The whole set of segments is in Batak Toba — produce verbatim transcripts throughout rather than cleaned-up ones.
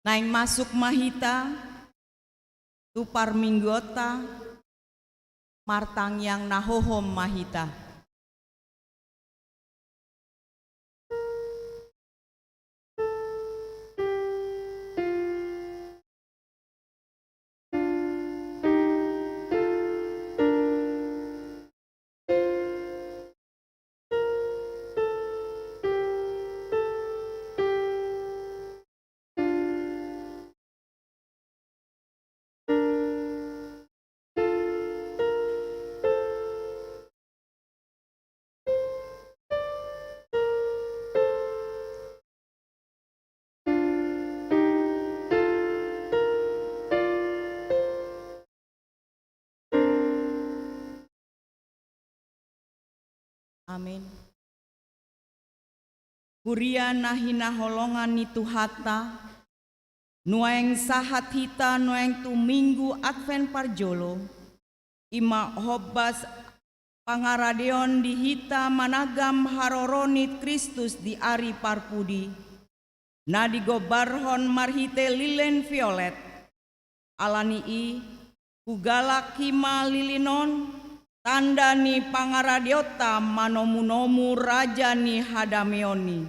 Naeng masuk ma hita tu parmingguonta, martangiang na hohom ma hita. Amin. Huria na hinaholongan ni Tuhanta, nuaeng sahat hita nuaeng tu Minggu Advent parjolo, i ma hombas pangaradeon di hita managam haroro ni Kristus di ari parpudi, na digombarhon marhite lilin violet. Ala ni i, hugalak hima lilin on, tanda ni pangaradeonta manomunomu Raja ni hadameon i.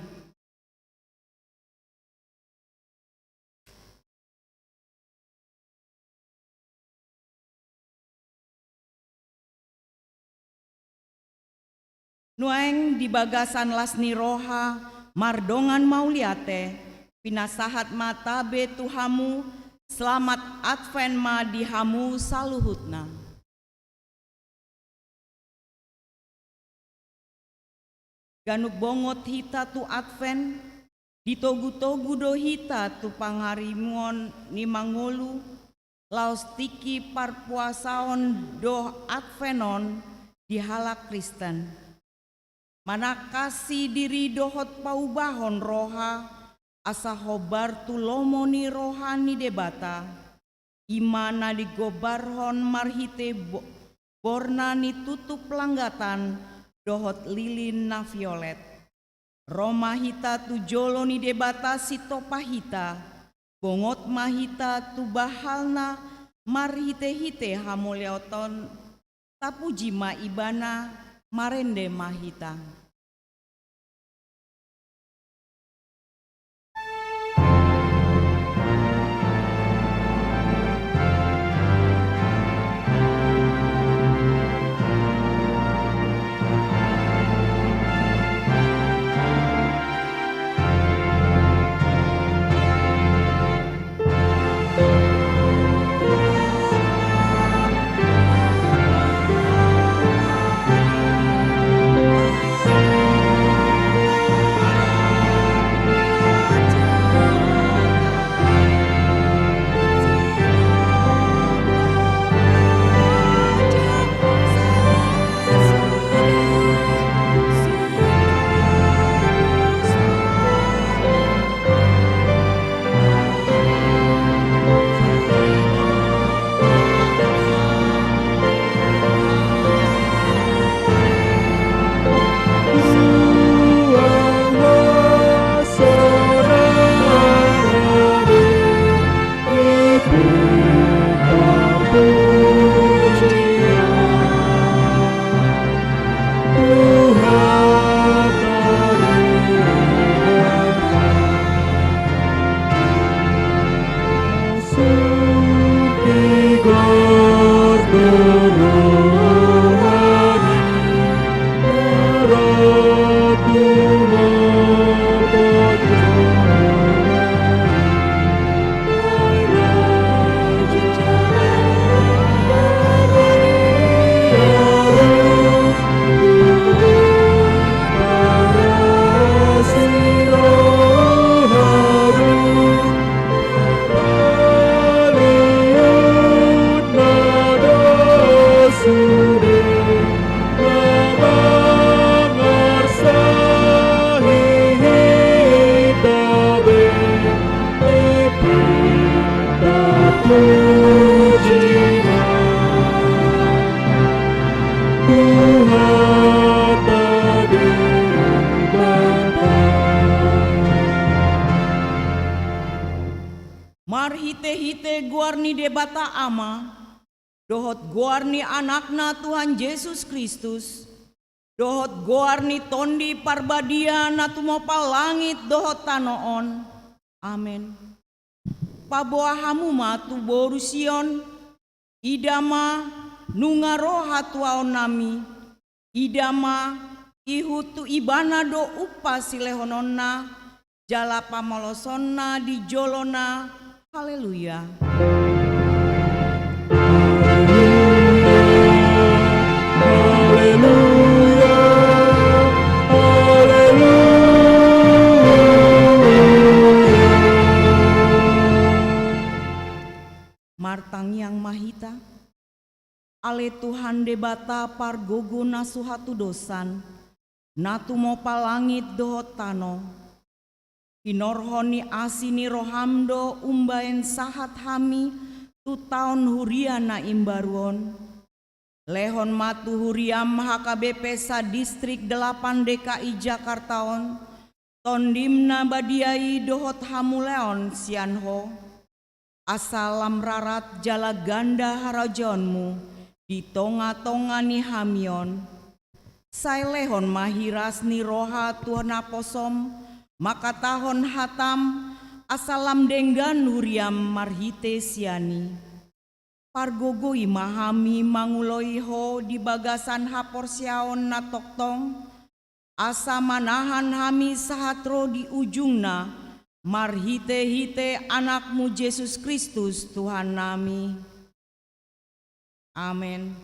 Nuaeng di bagasan las ni roha mardongan mauliate, pinasahat ma tabe tu hamu, selamat Advent ma di hamu saluhutna. Ganup bongot hita tu Advent, ditogutogu do hita tu pangarimuon ni mangolu, laos tingki parpuasaon dohot Advent on di halak Kristen. Manangkasi diri dohot paubahon roha, asa hombar tu lomo ni roha ni Debata, i ma na digombarhon marhite bo-, borna ni tutup langgatan dohot lilin na violet. Ro ma hita tu jolo ni Debata Sitopa hita, bongot ma hita tu bahalna marhitehite hamuliateon, tapuji ma Ibana, marende ma hita. Marhite goar ni Debata Ama, dohot goar ni Anakna Tuhan Jesus Kristus, dohot goar ni Tondi Parbadia na tumopa langit dohot tano on. Amen. Paboa hamu ma tu boru Sion, ida ma nunga ro hatuaonnami, ida ma ihut tu Ibana do umpa silehononna, jala pamolosonna di jolona. Haleluya. Haleluya, haleluya, haleluya. Martangiang ma hita. Ale Tuhan Debata pargogo na so hatudosan, na tumopa langit dohot tano, hinorhon ni asi ni roham do umbahen sahat hami tu taon huria na imbaru on. Lehon ma tu huriam H K B P sa-Distrik delapan D K I Jakarta on, Tondim na badia i dohot hamuliaon sian Ho, asa lam rarat jala ganda harajaonmu di tongatonga ni hami on. Sai lehon ma hiras ni roha tu naposom mangkatahon hatam, asa lam denggan huriam marhite sian i. Pargogoi ma hami manguloi Ho di bagasan haporseaon na tongtong, asa manahan hami sahat ro di ujungna, marhitehite Anakmu Jesus Kristus Tuhannami. Amen.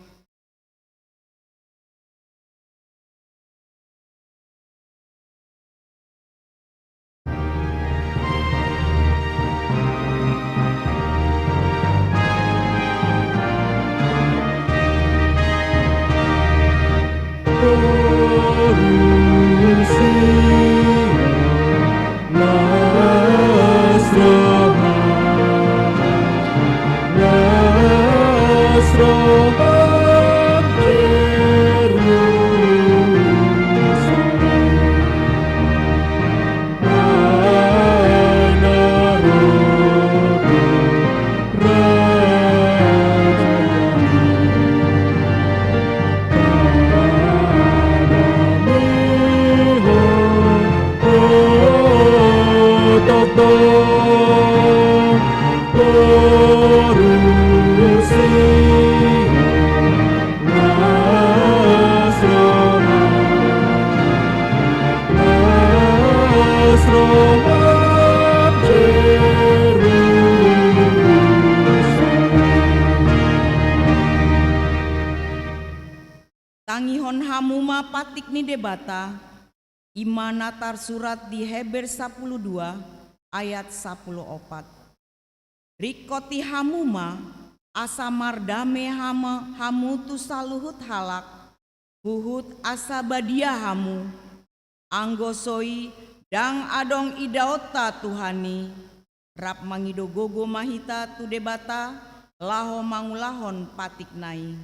Tangihon hamu ma patik ni Debata, i ma na tarsurat di Heber sampulu dua ayat sampulu opat. Ringkoti hamu ma, asa mardame ham-, hamu tu saluhut halak, huhut asa badia hamu. Anggo so i, ndang adong idaonta Tuhan i. Rap mangido gogo ma hita tu Debata, laho mangulahon patikna i.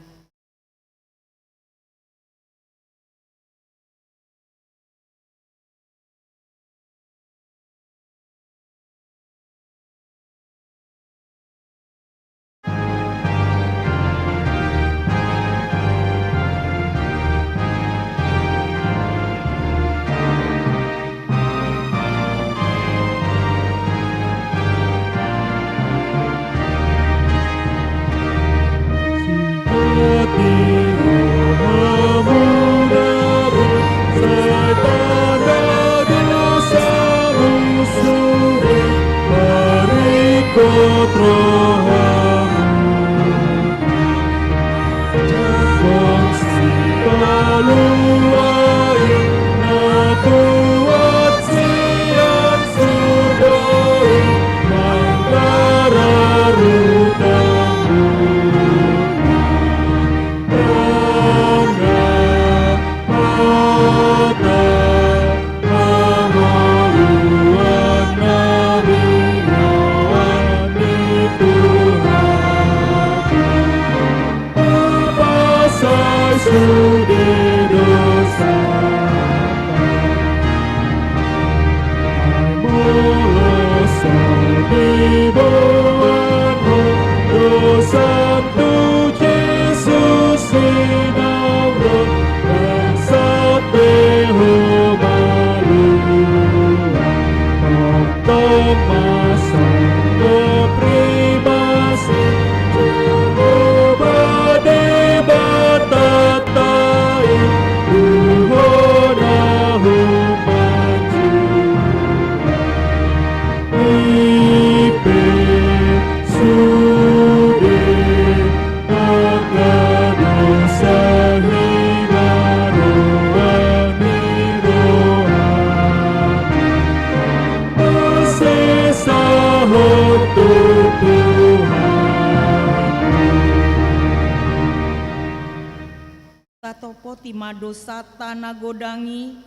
Tatopoti ma dosanta na godang i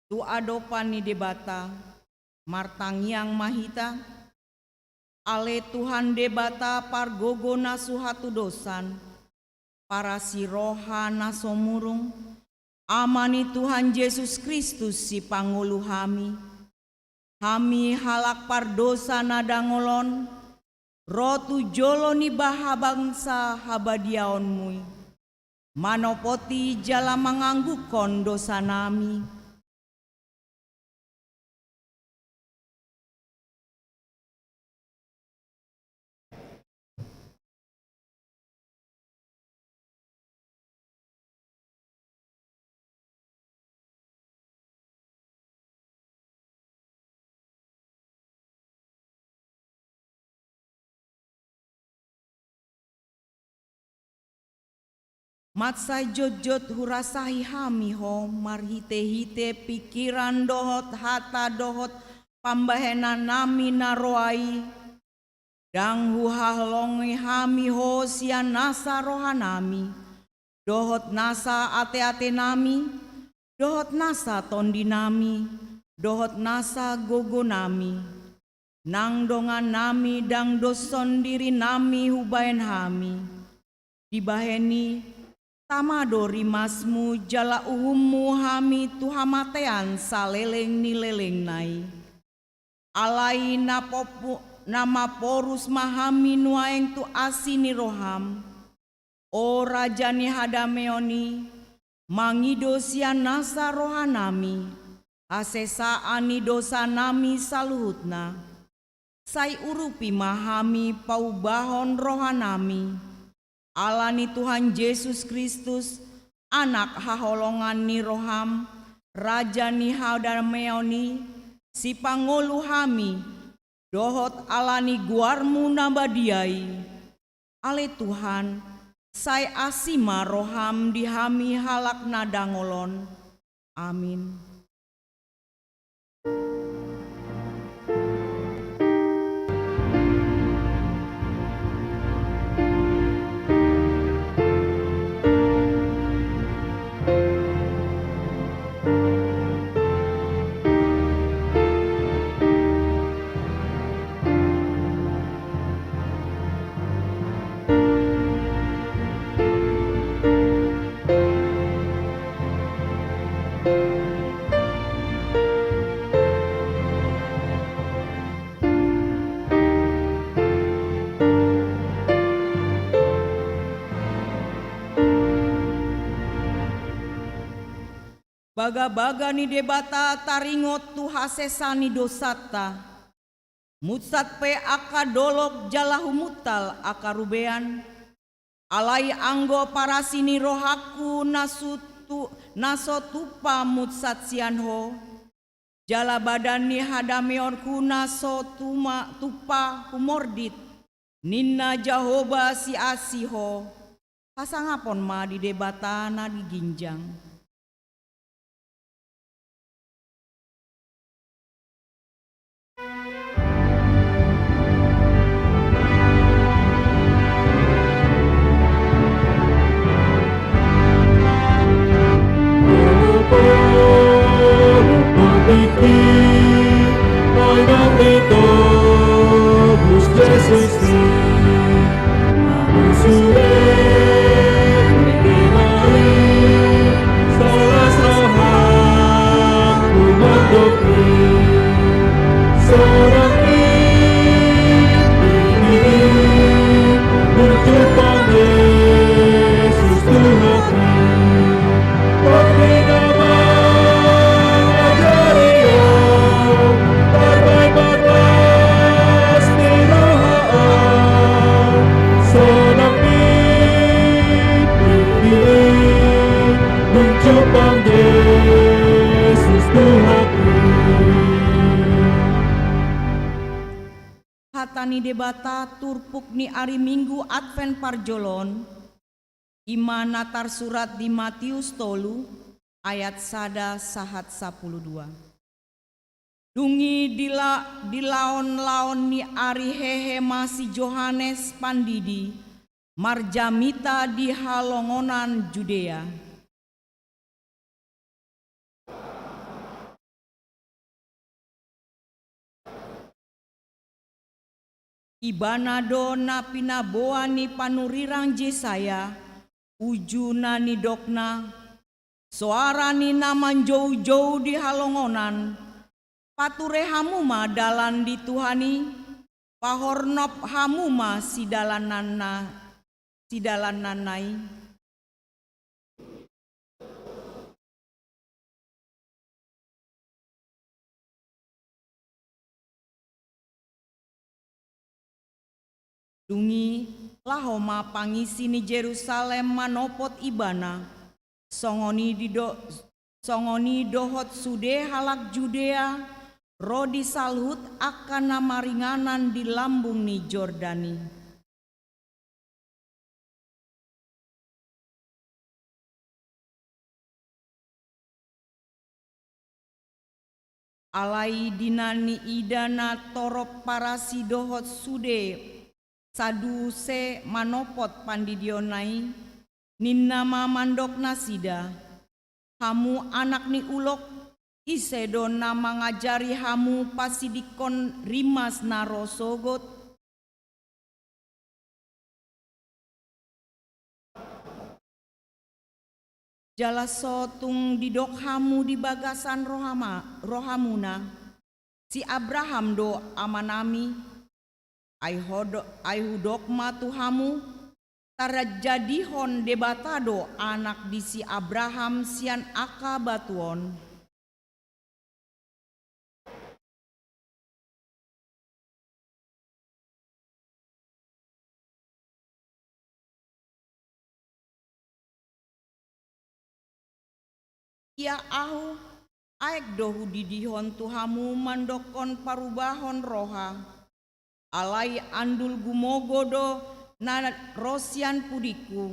tu adopan ni Debata. Martangiang ma hita. Ale Tuhan Debata, pargogo na so hatudosan, parasi roha na so murung, Ama ni Tuhan Jesus Kristus, sipangolu hami. Hami halak pardosa na dangol on, ro tu jolo ni bahabangsa habadiaonmu i, manopoti jala mangangguhon dosanami. Mansai jotjot hurasahi hami Ho marhitehite pingkiran dohot hata dohot pambahenannami na roa i. Ndang huhaholongi hami Ho sian nasa rohanami dohot nasa ateatenami dohot nasa tondinami dohot nasa gogonami. Nang dongannami ndang doshon dirinami hubahen hami. Dibahen i, tama do rimasmu jala uhummu hami tu hamatean saleleng ni lelengna i. Alai na popu-, na maporus ma hami nuaeng tu asi ni roham, o Raja ni hadameon i, mangido sian nasa rohanami hasesaan ni dosanami saluhutna. Sai urupi ma hami paubahon rohanami, ala ni Tuhan Jesus Kristus, Anak haholongan ni roham, Raja ni hadameon i, sipangolu hami, dohot ala ni goarmu na badia i. Ale Tuhan, sai asi ma roham di hami halak na dangol on. Amin. Bagabaga ni Debata taringot tu hasesaan ni dosanta. Munsat pe angka dolok jala humuntal angka rubean. Alai anggo parasi ni rohangku na so tu-, na so tumpa munsat sian Ho, jala badan ni hadameonku na so tuma-, tumpa humordit, ninna Jahowa siasi Ho. Hasangapon ma di Debata na di ginjang. Hata ni Debata turpuk ni ari Minggu Advent parjolo on, i ma na tarsurat di Matius tolu ayat sada sahat sampulu dua. Dung i dila-, dilaonlaon ni ari hehe ma si Johannes Pandidi marjamita di halongonan Judea. Ibana do na pinaboa ni panurirang Jesaya, uju na nidokna: Soara ni na manjoujou di halongonan, pature hamu ma dalan di Tuhan i, pahornop hamu ma sidalananna, sidalananna i. Dung i laho ma pangisi ni Jerusalem manopot Ibana, songon i di do-, songon i dohot sude halak Judea ro di saluhut angka na maringanan di lambung ni Jordan i. Alai di na niida na torop Parasi dohot sude Saduse manopot pandidionna i, ninna ma mandok nasida: Hamu anak ni ulok, ise do na mangajari hamu pasidingkon rimas na ro sogot? Jala so tung didok hamu di bagasan rohama-, rohamuna: Si Abraham do amanami. Ai hodo-, ai hudok ma tu hamu: Tarjadihon Debata do anak di si Abraham sian angka batu on. Ia ahu, aek do hudidihon tu hamu mandokkon parubahon roha. Alai andul gumogo do na ro sian pudingku,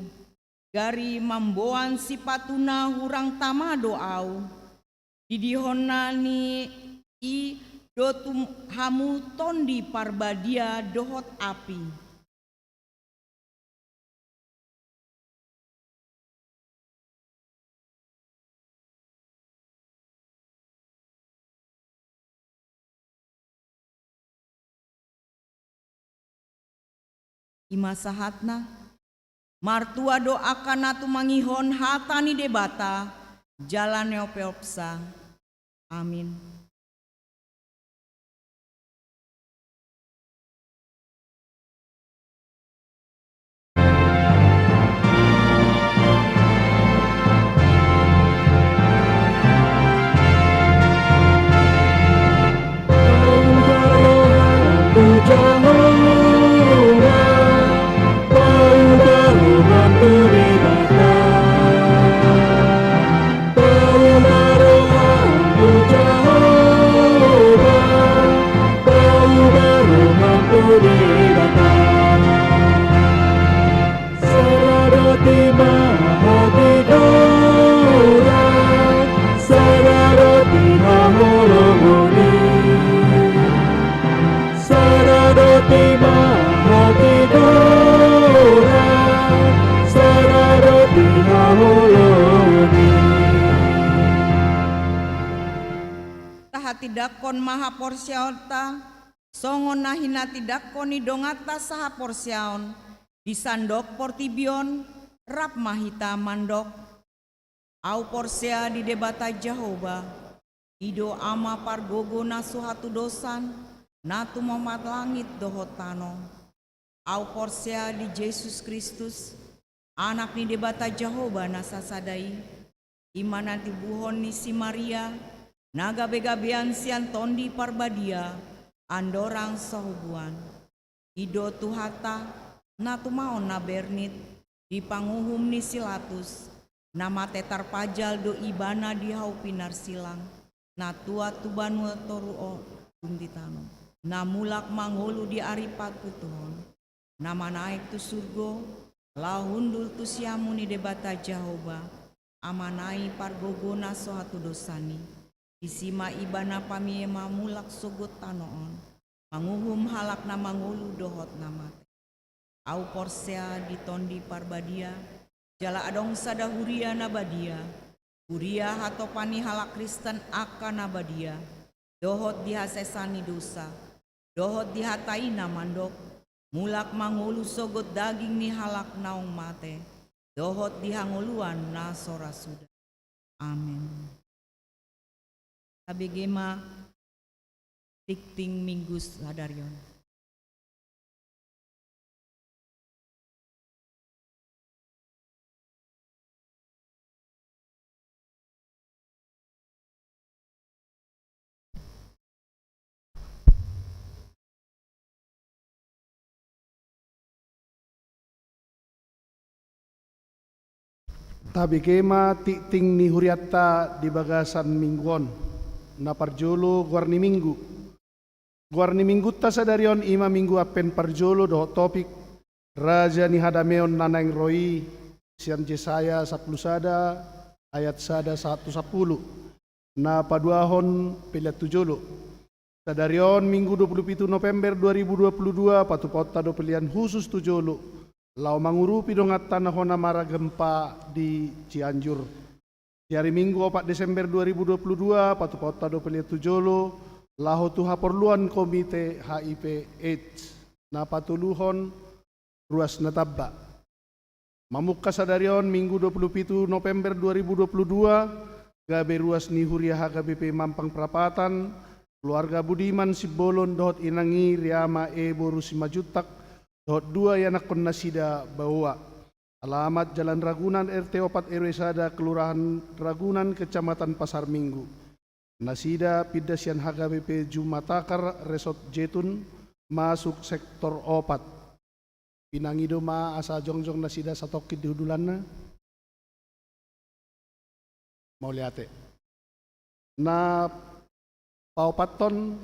gari mamboan sipatuna hurang tama do ahu. Didihonna ni i do tu hamu Tondi Parbadia dohot api. I ma sahatna. Martua do angka na tumangihon hata ni Debata jala na eopsa. Amin. Saradote ma hatigoran, saradote haholongon i. Saradote ma hatigoran, saradote haholongon i. Tahatindangkon ma haporseaonta, songon na hinatindangkon ni donganta sahaporseaon di sandok portibi on, rap ma hita mandok. Ahu porsea di Debata Jahowa, i do Ama pargogo na so hatudosan, na tumompa langit dohot tano. Ahu porsea di Jesus Kristus, Anak ni Debata Jahowa na sasada i, i ma na tinubuhon ni si Maria, na gabegabean sian Tondi Parbadia, andorang so hubuan. I do Tuhanta, na tumaon na bernit, di panguhum ni si Latus, na mate tarpajal do Ibana di hau pinarsilang, na tuat tu banua toru on dung di tano. Na mulak mangolu di ari patuduhon, na manaek tu surgo, laho hundul tu siamun ni Debata Jahowa, Amana i pargogo na so hatudosan i. Disi ma Ibana pamie mamulak sogot tano on, manguhum halak na mangolu dohot na mate. Ahu porsea di Tondi Parbadia, jala adong sada huria na badia, huria hatopan ni halak Kristen angka na badia, dohot di hasesaan ni dosa, dohot di hata i na mandok: mulak mangolu sogot daging ni halak naung mate, dohot di hangoluan na so ra suda. Amen. Tabege ma tingting Minggu sadari on. Tabege ma tingting ni hurianta di bagasan minggu on. Na parjolo, goar ni minggu. Goar ni minggunta sadari on i ma Minggu Advent parjolo dohot topik Raja ni Hadameon na naeng ro i, sian Jesaya sampulu sada ayat sada sahat tu sampulu. Na paduahon pelean tu jolo. Sadari on Minggu dua pulu pitu November dua ribu dua pulu dua, patupaonta do pelean khusus tu jolo, laho mangurupi donganta na hona margempa di Cianjur. Di ari Minggu opat Desember dua ribu dua pulu dua, patupaonta do pelean tu jolo, laho tu haporluan Komite H I V AIDS. Na patoluhon, ruas na tamba. Mamungka sadari on Minggu dua pulu pitu November dua ribu dua pulu dua, gabe ruas ni huria H K B P Mampang Prapatan, keluarga Budiman Simbolon dohot inang i Riama E boru Simanjuntak, dohot dua ianakhon nasida baoa. Alamat Jalan Ragunan, R T opat, R W sada, Kelurahan Ragunan, Kecamatan Pasar Minggu. Nasida pinda sian H K B P Jumatakar Resort Jetun, masuk sektor opat. Pinangido ma asa jongjong nasida satongkin di hundulanna. Mauliate. Na paopathon,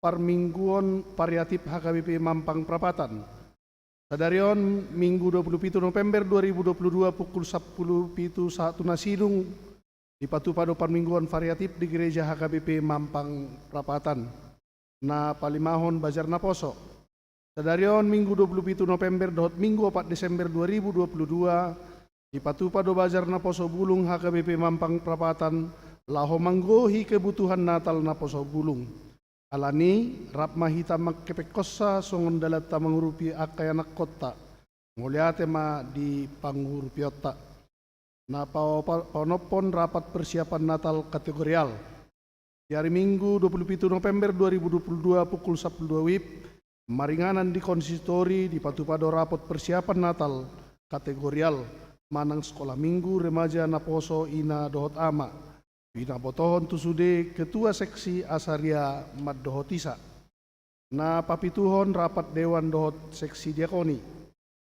parmingguon variatif H K B P Mampang Prapatan. Sadari on, Minggu dua pulu pitu November dua ribu dua pulu dua, pukul sampulu pitu sahat tu na sidung, dipatupa do parmingguon variatif di Gereja H K B P Mampang Prapatan. Na palimahon, bazar naposo. Sadari on Minggu dua pulu pitu November dohot Minggu opat Desember dua ribu dua pulu dua, dipatupa do bazar naposo bulung H K B P Mampang Prapatan, laho manggohi kebutuhan Natal naposo bulung. Alani, rap ma hita mangkepengkonsa songon dalanta mangurupi angka ianakhonta. Mauliate ma di pangurupionta. Na paopa-, paonomhon, rapat persiapan Natal kategorial. Di ari Minggu dua pulu pitu November dua ribu dua pulu dua, pukul sampulu dua WIB, maringanan di konsistori, dipatupa do rapot persiapan Natal kategorial manang sekolah minggu remaja naposo ina dohot ama, pinabotohon tu sude ketua seksi asa ria mandohotisa. Na papituhon, rapat dewan dohot seksi diakoni.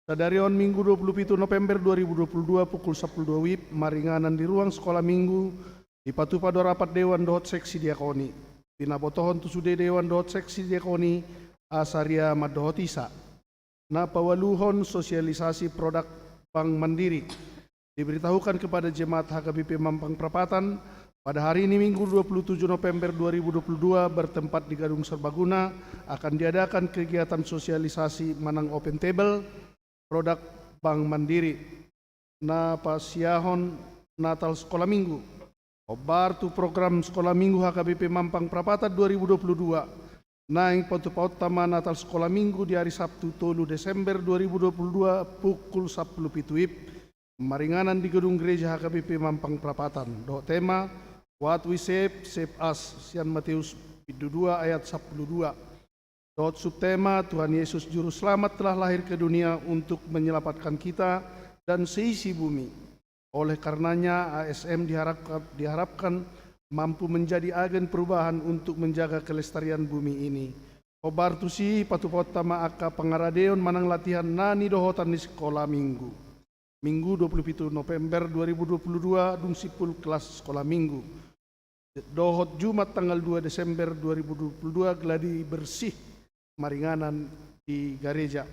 Sadari on Minggu dua pulu pitu November dua ribu dua pulu dua, pukul sampulu dua WIB, maringanan di ruang sekolah minggu, dipatupa do rapat dewan dohot seksi diakoni. Pinabotohon tu sude dewan dohot seksi diakoni asa ria mandohotisa. Na paualuhon, sosialisasi produk Bank Mandiri. Diberitahukan kepada jemaat H K B P Mampang Prapatan, pada hari ini Minggu dua puluh tujuh November dua ribu dua puluh dua, bertempat di Gedung Serbaguna, akan diadakan kegiatan sosialisasi manang open table produk Bank Mandiri. Na pasiahon, Natal Sekolah Minggu. Hombar tu program Sekolah Minggu H K B P Mampang Prapatan dua ribu dua puluh dua, naeng patupaonta ma Natal Sekolah Minggu di ari Sabtu tolu Desember dua ribu dua puluh dua, pukul sampulu pitu WIB, maringanan di gedung gereja H K B P Mampang Prapatan. Dohot tema, What We Save, Save Us, sian Mateus bindu dua ayat sampulu dua. Dohot subtema, Tuhan Yesus Juru Selamat telah lahir ke dunia untuk menyelamatkan kita dan seisi bumi. Oleh karenanya, A S M diharapkan, diharapkan mampu menjadi agen perubahan untuk menjaga kelestarian bumi ini. Hombar tusi, patupaonta ma angka pangaradeon manang latihan na nidohotan ni sekolah minggu. Minggu dua puluh pitu November dua ribu dua puluh dua, dung simpul kelas sekolah minggu. Dohot Jumat tanggal dua Desember dua ribu dua puluh dua, gladi bersih maringanan di gareja.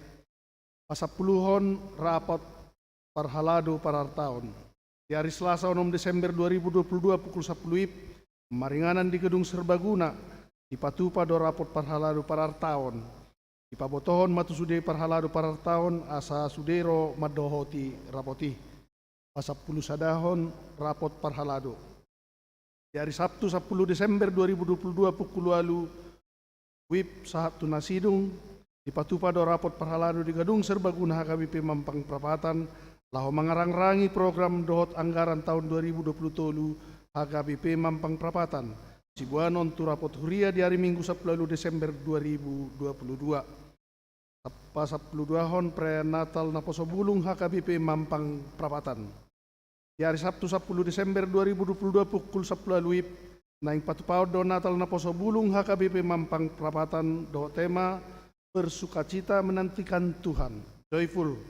Pasampuluhon, rapot parhalado parartaon. Di ari Selasa onom Desember dua ribu dua puluh dua, pukul sampulu WIB, maringanan di Gedung Serbaguna, dipatupa do rapot parhalado parartaon. Dipabotohon ma tu sude parhalado parartaon asa sude ro mandohoti rapot i. Pasampulu sadahon, rapot parhalado. Di ari Sabtu sampulu Desember dua ribu dua puluh dua, pukul ualu WIB sahat tu na sidung, Dipatupa do rapot parhalado di Gedung Serbaguna H K B P Mampang Prapatan, laho mangarangrangi program dohot anggaran taon dua ribu dua puluh tolu H K B P Mampang Prapatan. Siboanon tu rapot huria di ari Minggu sampulu ualu Desember dua ribu dua puluh dua. Pasampuluduahon perayaan Natal Naposobulung H K B P Mampang Prapatan. Di ari Sabtu sampulu Desember dua ribu dua puluh dua pukul sampulu ualu WIB, naeng patupaon do Natal Naposobulung H K B P Mampang Prapatan dohot tema Bersukacita Menantikan Tuhan, Joyful,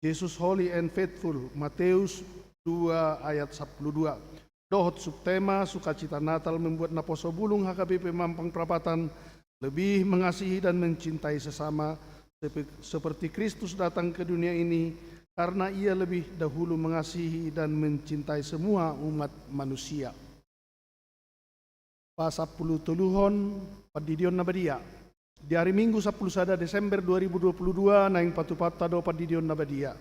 Jesus Holy and Faithful, Matius dua ayat sampulu dua. Dohot subtema, Sukacita Natal membuat Naposobulung H K B P Mampang Prapatan lebih mengasihi dan mencintai sesama, sepe-, seperti Kristus datang ke dunia ini, karena Ia lebih dahulu mengasihi dan mencintai semua umat manusia. Pasampulutoluhon, Pandidion na Badia. Di ari Minggu sampulu sada Desember dua ribu dua puluh dua, naeng patupaonta do Pandidion na Badia.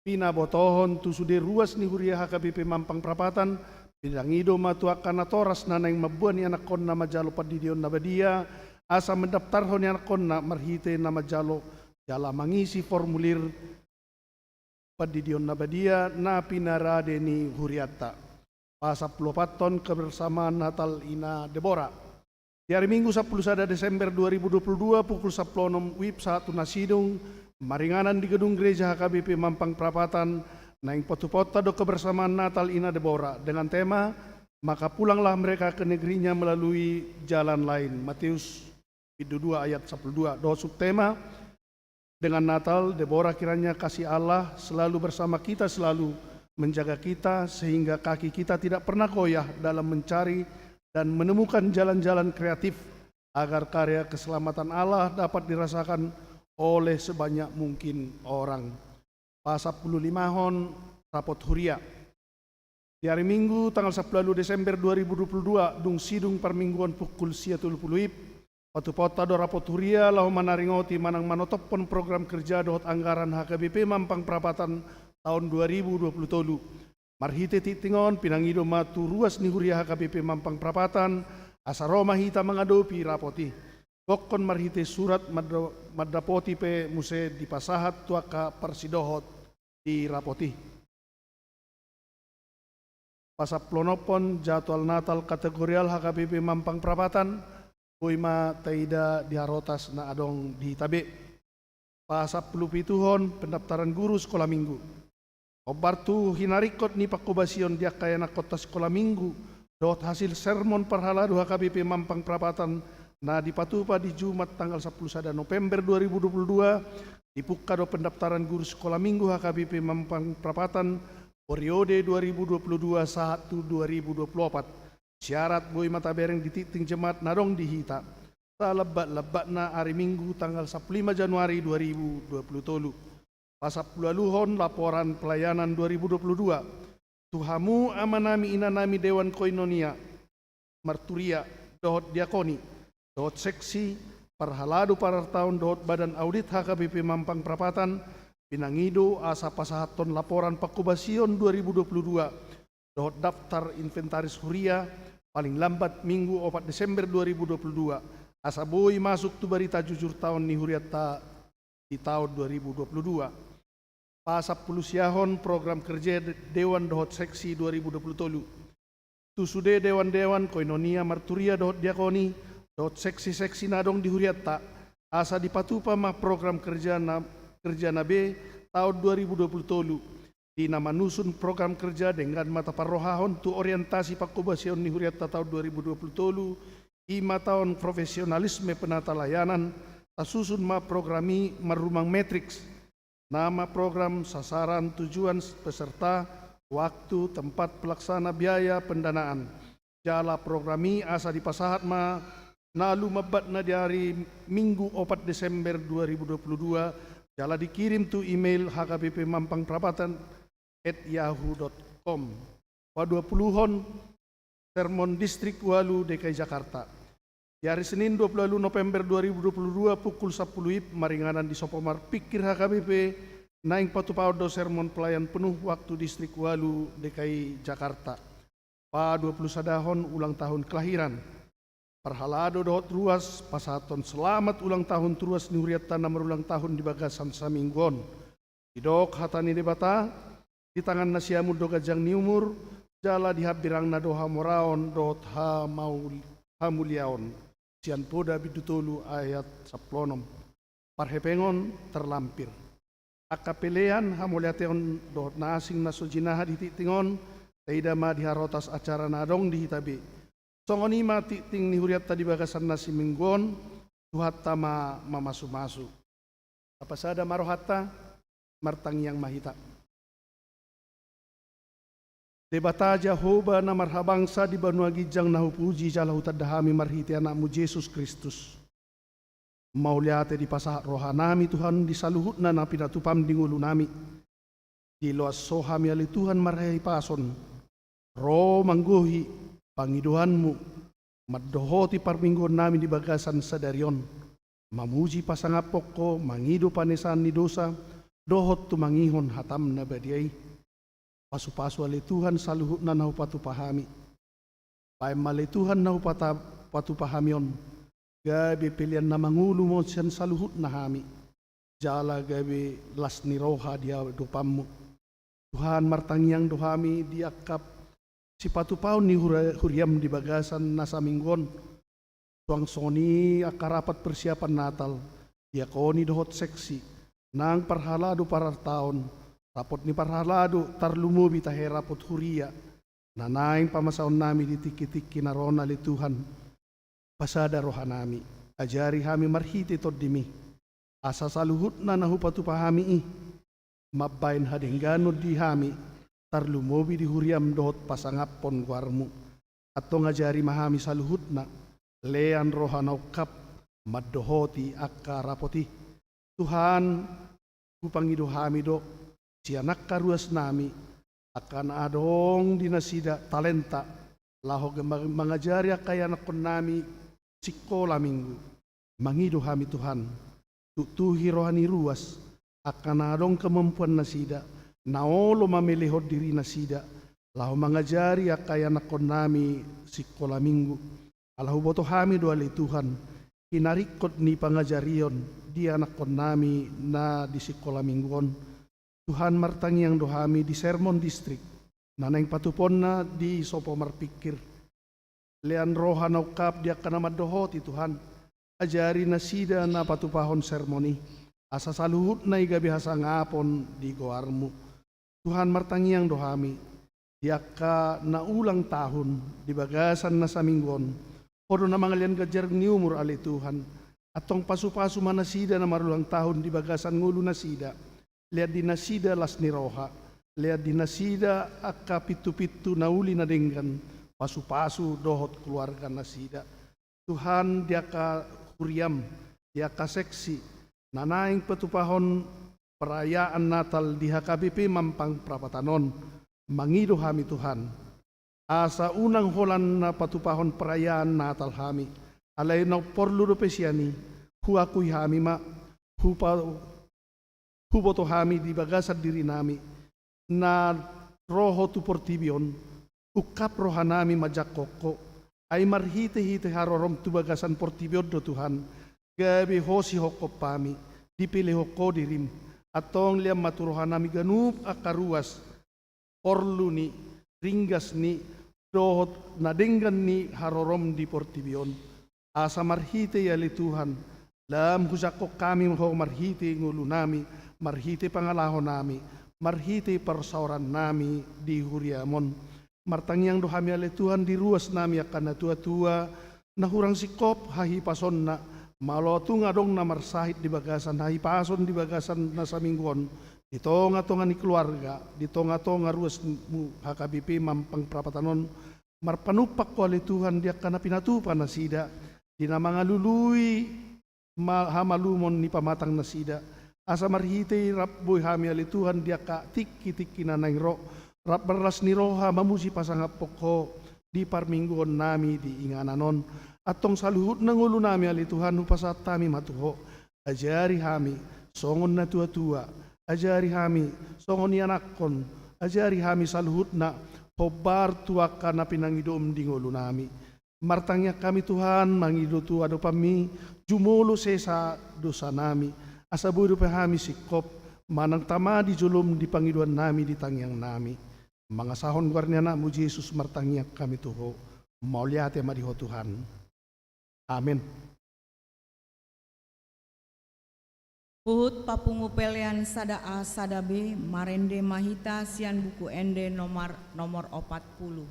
Pinabotohon tu sude ruas ni huria H K B P Mampang Prapatan, pinangido ma tu angka natoras na naeng mamboan ianakhonna manjalo Pandidion na Badia, asa mandaptarhon ianakhonna marhite na manjalo jala mangisi formulir Pandidion na Badia na pinarade ni hurianta. Pasampuluopathon, Kebersamaan Natal Ina Debora. Di ari Minggu sampulu sada Desember dua ribu dua puluh dua pukul sampulu onom WIB sahat tu na sidung, maringanan di gedung gereja H K B P Mampang Prapatan, naeng patupaonta do Kebersamaan Natal Ina Debora dengan tema Maka pulanglah mereka ke negerinya melalui jalan lain, Matius bindu dua ayat sampulu dua. Dohot subtema, Dengan Natal, Debora, kiranya kasih Allah selalu bersama kita selalu, menjaga kita, sehingga kaki kita tidak pernah goyah dalam mencari dan menemukan jalan-jalan kreatif agar karya keselamatan Allah dapat dirasakan oleh sebanyak mungkin orang. Pasampululimahon, Rapot Huria. Di ari Minggu tanggal sampulu ualu Desember dua ribu dua puluh dua, dung sidung parmingguon pukul sia tolu pulu WIB, patupaonta do rapot huria laho manaringoti manang manotophon program kerja dohot anggaran H K B P Mampang Prapatan taon dua ribu dua puluh tolu. Marhite tingting on, pinangido ma tu ruas ni huria H K B P Mampang Prapatan, asa ro ma hita mangadopi rapot i. Gokhon marhite surat manda-, mandapoti pe muse dipasahat tu angka parsidohot di rapot i. Pasampuluonomhon, Jadwal Natal Kategorial H K B P Mampang Prapatan, boi ma taida di harotas na adong di hita be. Pasampulupituhon, Pendaftaran Guru Sekolah Minggu. Hombar tu hinaringkot ni pangkobasion di angka ianakhonta sikola Minggu dohot hasil sermon parhalado H K B P Mampang Prapatan na dipatupa di Jumat tanggal sampulu sada November dua ribu dua puluh dua, dipungka do pendaftaran guru sikola Minggu H K B P Mampang Prapatan periode dua ribu dua puluh dua sahat tu dua ribu dua puluh opat. Syarat boi ma tabereng di tingting jemaat na adong di hita. Salambat-lambatna ari Minggu tanggal sampulu lima Januari dua ribu dua puluh tolu. Pasampuluualuhon, Laporan Pelayanan dua ribu dua puluh dua. Tu hamu amanami inanami Dewan Koinonia, Marturia, dohot Diakoni, dohot seksi, parhalado parartaon dohot Badan Audit H K B P Mampang Prapatan, pinangido asa pasahathon laporan pangkobasion dua ribu dua puluh dua, dohot daftar inventaris huria, paling lambat Minggu opat Desember dua ribu dua puluh dua, asa boi masuk tu barita jujur taon ni hurianta di taon dua ribu dua puluh dua. Pasampulusiahon, Program Kerja De-, Dewan dohot Seksi dua ribu dua puluh tolu. Tu sude dewan-dewan, koinonia, marturia dohot diakoni, dohot seksi-seksi na adong di hurianta, asa dipatupa ma program kerja na, kerja na be taon dua ribu dua puluh tolu. Di na manusun program kerja denggan ma taparrohahon tu orientasi pangkobasion ni hurianta taon dua ribu dua puluh tolu, i ma taon profesionalisme penata layanan, tasusun ma program i marrumang matriks, nama program, sasaran, tujuan, peserta, waktu, tempat pelaksana, biaya, pendanaan. Jala program i asa dipasahat ma na lumambatna di ari Minggu opat Desember dua ribu dua puluh dua, jala dikirim tu email H K B P Mampang Prapatan at yahoo dot com. Paduapuluhon, Sermon Distrik Ualu D K I Jakarta. Di ari Senin dua puluh ualu November dua ribu dua puluh dua pukul sampulu WIB, maringanan di Sopo Marpingkir H K B P, naeng patupaon do sermon pelayan penuh waktu Distrik Ualu D K I Jakarta. Paduapulusadahon, Ulang Tahun Kelahiran. Parhalado dohot ruas, pasahathon selamat ulang tahun tu ruas ni hurianta na marulang tahun di bagasan saminggu on. Didok hata ni Debata, di tangan na siamun do ganjang ni umur, jala di hambirangna do hamoraon dohot hamaul-, hamuliaon. Sian Poda bindu tolu ayat sampulu onom. Parhepengon terlampir. Angka pelean, hamauliateon dohot na asing na so jinaha di tingting on, taida ma di harotas acara na adong di hita be. Songon i ma tingting ni hurianta di bagasan na saminggu on, Tuhanta ma mamasumasu. Tapasada ma rohanta, martangiang ma hita. Debata Jahowa na marhabangsa di banua ginjang na hupuji jala hutanda hami marhite Anakmu Jesus Kristus. Mauliate dipasahat rohanami Tuhan di saluhutna na pinatupam di ngolunami. Diloas Ho hami ale Tuhan marhahipason, ro manggohi pangidoanMu, mandohoti parmingguonnami di bagasan sadari on, mamuji pasangaphon Ho, mangido panesaan ni dosa, dohot tumangihon hataM na badia i. Pasupasu ale Tuhan saluhutna na hupatupa hami. Baen ma ale Tuhan na hupata-, patupa hami on, gabe pelean na mangolu ma on sian saluhutna hami, jala gabe las ni roha di adopanMu. Tuhan, martangiang do hami di angka sipatupaon ni hura-, huriaM di bagasan na saminggu on. Suang songon i angka rapat persiapan Natal, diakoni dohot seksi, nang parhalado parartaon, rapot ni parhalado, tarlumobi tahe rapot huria, na naeng pamasaonnami di tingki-tingki na ro on ale Tuhan. Pasada rohanami, ajari hami marhite TondiMi, asa saluhutna na hupatupa hami i mambaen hadengganon di hami, tarlumobi di huriaM dohot pasangaphon goarMu. Antong ajari ma hami saluhutna, lean roha na ungkap, mandohoti angka rapot i. Tuhan, hupangido hami do, sian angka ruasnami, angka na adong di nasida talenta, laho ge-, ma-, mangajari angka ianakkonnami sikola minggu. Mangido hami Tuhan, tuktuhi roha ni ruas, angka na adong kemampuan nasida, na olo mamelehon diri nasida, laho mangajari angka ianakkonnami sikola minggu. Ala huboto hami do ale Tuhan, hinaringkot ni pangajarion di anakkonnami na di sikola minggu on. Tuhan, martangiang do hami di sermon distrik, na naeng patuponna di sopo marpingkir. Lean roha na ungkap di angka na mandohoti Tuhan, ajari nasida na patupahon sermon i, asa saluhutna i gabe hasangapon di goarMu. Tuhan, martangiang do hami, di angka na ulang tahun di bagasan na saminggu on, Ho do na mangalean ganjang ni umur ale Tuhan, antong pasupasu ma nasida na marulang tahun di bagasan ngolu nasida, lean di nasida las ni roha, lean di nasida angka pintu-pintu na uli na denggan, pasupasu dohot keluarga nasida. Tuhan, di angka huriaM, di angka seksi, na naeng patupahon perayaan Natal di H K B P Mampang Prapatan on, mangido hami Tuhan. Asa unang holan na patupahon perayaan Natal hami, alai na porlu dope sian i, huakui hami ma, hupa-, huboto hami di bagasan dirinami, na ro Ho tu portibi on, ungkap rohanami manjangkon Ho, ai marhite-hite harorom tu bagasan portibi on do Tuhan, gabe Ho sihophop hami, dipelehon Ho dirim, antong lean ma tu rohanami ganup angka ruas, porlu ni, ringgas ni, dohot na denggan ni harorom di portibi on. Asa marhite i ale Tuhan, lam hujangkon hami Ho marhite ngolunami, marhite pangalahonami, marhite parsaorannami di huriaM on. Martangiang do hami ale Tuhan di ruasnami angka na tua-tua, na hurang singkop hahipasonna, molo tung adong na marsahit di bagasan hahipason di bagasan na saminggu on, di tonga-tonga ni keluarga, di tonga-tonga ruasMu H K B P Mampang Prapatan on, marpanumpak Ho ale Tuhan di angka na pinatupa nasida, di na mangalului ma-, hamalumon ni pamatang nasida. Asa marhite i rap boi hami ale Tuhan di angka tingki-tingki na naeng ro, rap marlas ni roha mamuji pasangaphon Ho di parmingguonnami di inganan on. Antong saluhutna ngolunami ale Tuhan hupasahat hami ma tu Ho. Ajari hami, songon na tua-tua, ajari hami, songon ianakkon, ajari hami saluhutna, hombar tu angka na pinangidoM di ngolunami. Martangiang hami Tuhan, mangido tu adopanMi, jumolo sesa dosanami, asa boi dope hami singkop, manang tama di jolom di pangidoannami di tangiangnami. Mangasahon goar ni AnakMu Jesus martangiang hami tu Ho, mauliate ma di Ho Tuhan. Amen. Huhut papungu pelean sada A sada B, marende ma hita sian Buku Ende nomor, nomor opat pulu.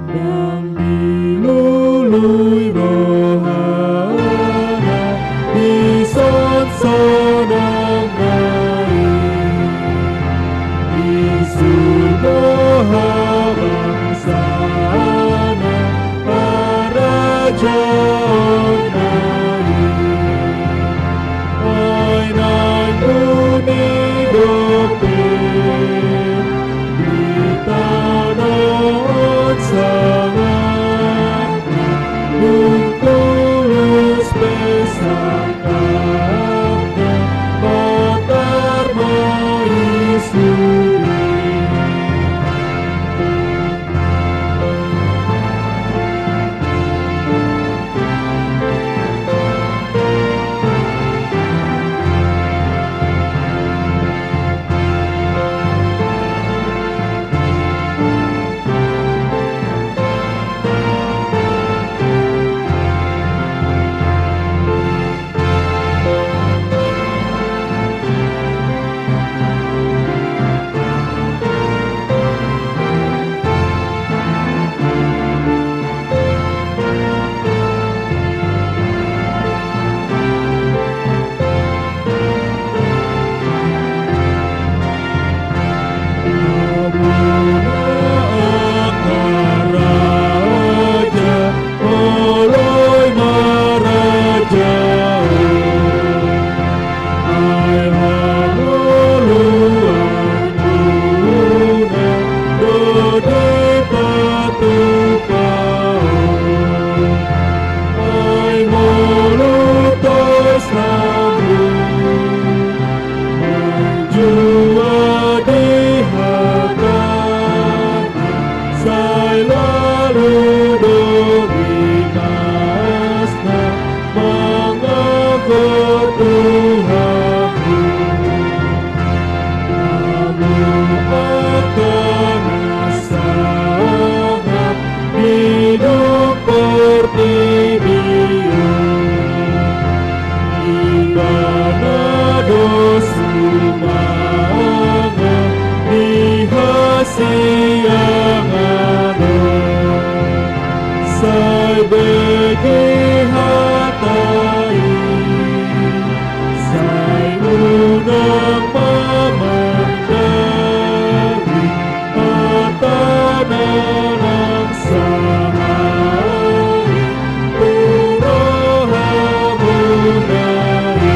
Ndang dilului rohana di son sonang nai, di surgo habangsana harajaon nai. Ai naeng buni dope di tano on sahat dung tulus pe sangkapna, patar ma i sude. Molo marajaon, ai hangoluan muna do dipatupa on. Ai molo tois hamu manjua di hata, sai lalu do binasna mangago tu hamu. Hamu angka na sangap di dung portibi on, Ibana do sumanga di hasiangan on. Sai bege hata i, sai unang ma mandai hata na lang sahali tu rohamuna i.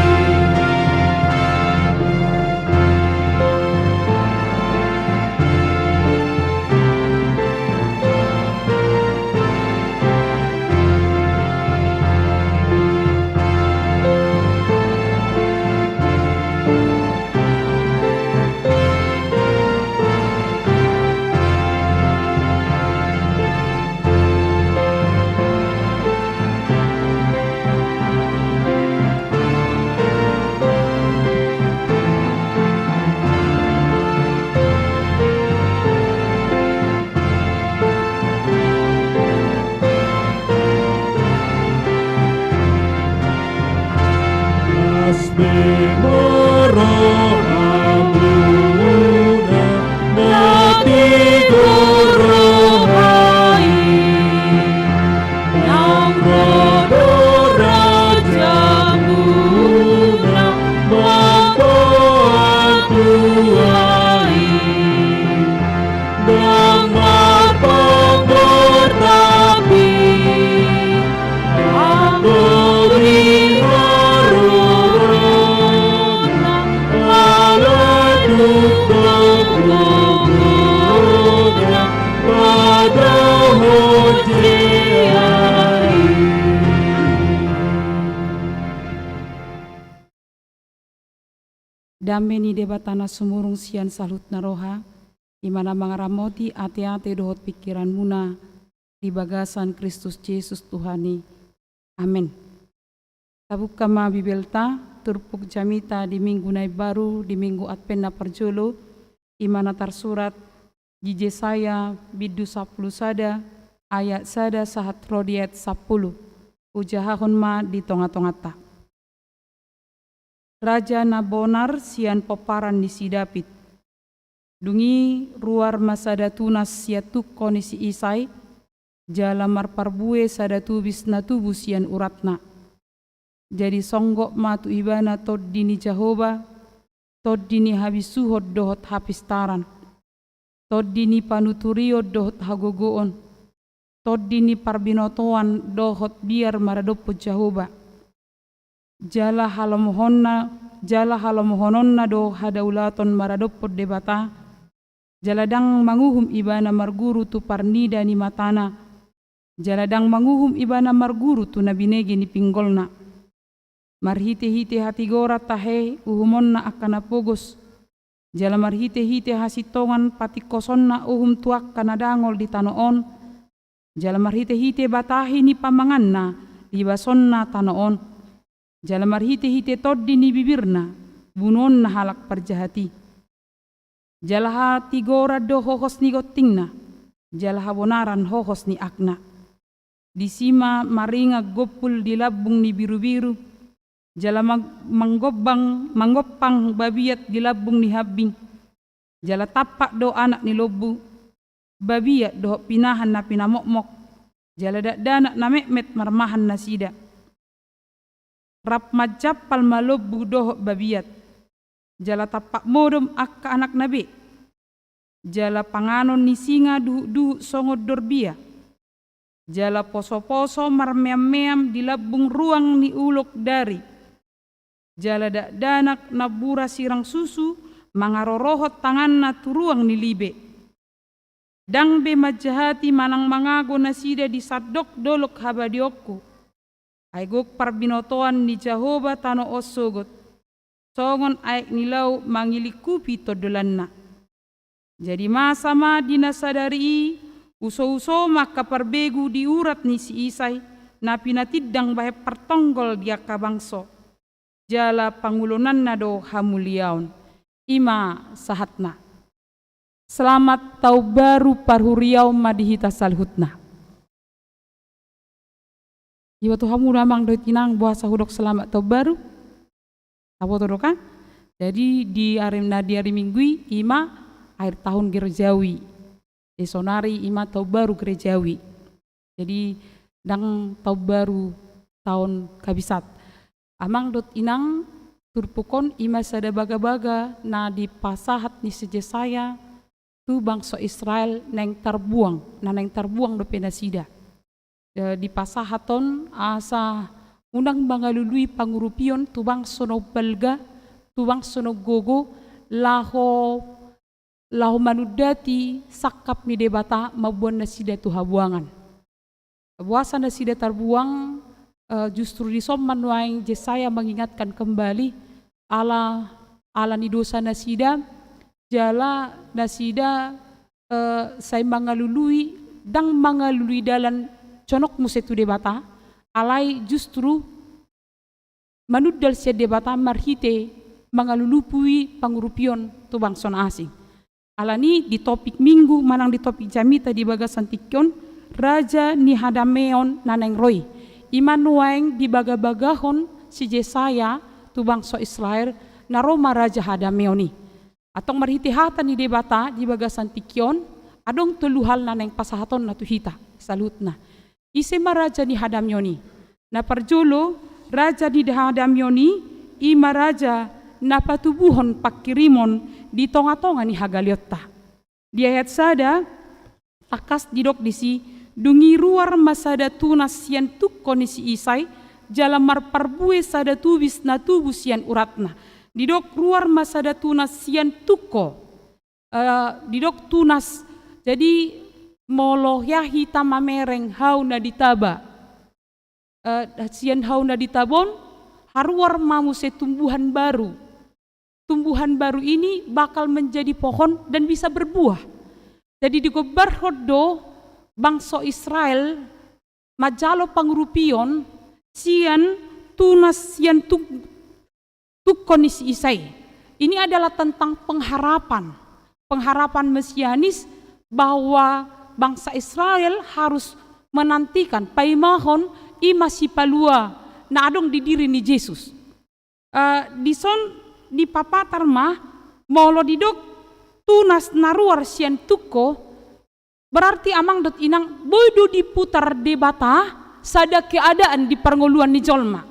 Dame ni Debata na sumurung sian saluhutna roha, i ma na mangaramoti ateate dohot pingkiranmuna di bagasan Kristus Jesus Tuhan i. Amen. Tabuka ma Bibelta, turpuk jamita di Minggu na imbaru, di Minggu Advent na parjolo, i ma na tarsurat di Jesaya bindu sampulu sada, ayat sada sahat ro di ayat sampulu. Hujahahon ma di tongatonganta. Raja na bonar sian pomparan ni si Daud. Dung i ruar ma sada tunas sian tungko ni si Isai, jala marparbue sada tubis na tubu sian uratna. Jadi songgop ma tu ibana tondi ni Jahowa, tondi ni habisuhon dohot hapistaran, tondi ni panuturion dohot hagogoon, tondi ni parbinotoan dohot biar maradophon Jahowa. Jala halomohonna, jala halomohononna do hadaulaton maradophon Debata, jala ndang manguhum ibana marguru tu parnida ni matana, jala ndang manguhum ibana marguru tu na binege ni pinggolna. Marhitehite hatigoran tahe uhumonna angka na pogos, jala marhitehite hasintongan patingkosonna uhum tu angka na dangol di tano on, jala marhitehite batahi ni pamanganna libasonna tano on, jala marhitehite tondi ni bibirna bunuonna halak parjahat i. Jala hatigoran do hohos ni gontingna, jala habonaran hohos ni hakna. Disi ma maringan gompul di lambung ni birubiru, jala mang-, manggombang, manggompang babiat di lambung ni hambing. Jala tampak do anak ni lombu, babiat dohot pinahan na pinamokmok, jala dakdanak na metmet marmahan nasida. Rap manjampal ma lombu dohot babiat, jala tampak modom angka anakna be. Jala panganon ni singa duhutduhut songon dorbia. Jala posoposo marmeammeam di lambung ruang ni ulok dari. Jala dakdanak na bura sirang susu mangarorohon tanganna tu ruang ni libe. Ndang be manjahati manang mangago nasida di sandok dolok habadeonku. Ai gok parbinotoan ni Jahowa tano on sogot, songon aek ni laut mangilingkupi tondolanna. Jadi masa ma di na sadari i, usouso ma angka parbegu di urat ni si Isai, na pinatindang bahen partonggol di angka bangso. Jala pangulonanna do hamuliaon. I ma sahatna. Selamat Taon Baru parhuriaon ma di hita saluhutna. Iboto hamu do amang dohot inang boasa hudok selamat Taon Baru? Taboto do kan? Jadi di ari, na di ari Minggu i, i ma akhir tahun gerejawi. Jadi saonari i ma Taon Baru gerejawi. Jadi ndang Taon Baru taon kabisat. Amang dohot inang, turpuk on i ma sada bagabaga na dipasahat ni si Jesaya tu bangso Israel naeng tarbuang, na naeng tarbuang dope nasida. E, dipasahat on asa unang mangalului pangurupion tu bangso na umbalga, tu bangso na umgogo, laho, laho manundati sangkap ni Debata mamboan nasida tu habuangan. Boasa nasida tarbuang, e, justru dison ma nuaeng Jesaya mangingatkan kembali ala, ala ni dosa nasida, jala nasida, e, sai mangalului, ndang mangalului dalan jonok muse tu Debata, alai justru manundal sian Debata marhite mangalului pangurupion tu bangso na asing. Alani di topik Minggu manang di topik jamita di bagasan tingki on, Raja ni Hadameon na naeng ro i. I ma nuaeng dibagabagahon si Jesaya tu bangso Israel, na ro ma raja hadameon i. Antong marhite hata ni Debata di bagasan tingki on, adong tolu hal na naeng pasahatonna tu hita saluhutna. Ise ma raja ni hadameon i? Na parjolo, raja ni hadameon i, i ma raja na patubuhon pangkirimon di tonga-tonga ni hagaleonta. Di ayat sada, tangkas didok disi, dung i ruar ma sada tunas sian tungko ni si Isai, jala marparbue sada tubis na tubu sian uratna. Didok ruar ma sada tunas sian tungko. Eh, didok tunas. Jadi, molo hea hita mamereng hau na ditaba, eh, sian hau na ditaba on, haruar ma muse tumbuhan baru. Tumbuhan baru ini bakal menjadi pohon dan bisa berbuah. Jadi digombarhon do bangso Israel manjalo pangurupion sian tunas sian tung-, tungko ni si Isai. Ini adalah tentang pengharapan, pengharapan mesianis bahwa bangsa Israel harus menantikan, paimahon i ma Sipalua na adong di diri ni Jesus. Eh, dison dipapatar ma, molo didok tunas na ruar sian tungko, berarti amang dohot inang, boi do diputar Debata sada keadaan di parngoluan ni jolma.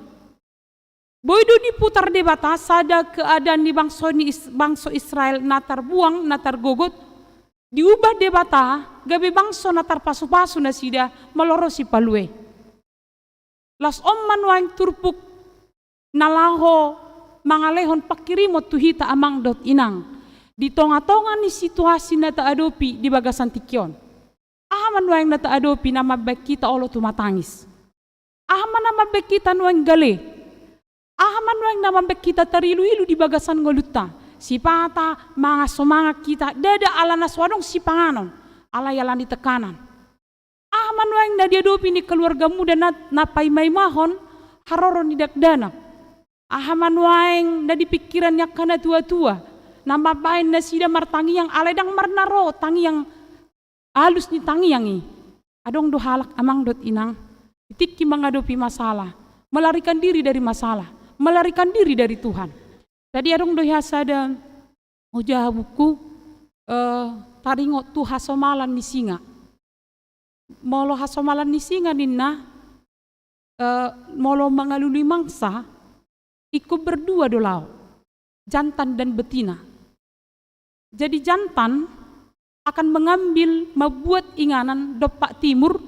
Boi do diputar Debata sada keadaan ni bangso ni Is-, bangso Israel na tarbuang, na targogot, diubah Debata gabe bangso na tarpasu-pasu nasida molo ro Sipalua i. Laos on ma nuaeng turpuk na laho mangalehon pangkirimon tu hita amang dohot inang. Di tonga-tonga ni situasi na taadopi di bagasan tingki on, aha ma nuaeng na taadopi na mambaen hita olo tumatangis? Aha ma na mambaen hita nuaeng gale? Aha ma nuaeng na mambaen hita tarilu-ilu di bagasan ngolunta? Sipata mangan somangan hita, ndada ala na so adong sipanganon, alai ala ni tekanan. Aha ma nuaeng na diadopi ni keluarga muda na, na paima-imahon haroro ni dakdanak? Aha ma nuaeng na di pingkiran ni angka na tua-tua, na mambaen nasida martangiang, alai ndang marnaro tangiang, alus ni tangiang i? Adong do halak amang dohot inang, di tingki mangadopi masalah, melarikan diri dari masalah, melarikan diri dari Tuhan. Jadi adong do hea sada ojaha buku, eh, taringot tu hasomalan ni singa. Molo hasomalan ni singa ninna, eh, molo mangalului mangsa, ingkon berdua do laho, jantan dan betina. Jadi jantan akan mengambil, membuat inganan dompak timur,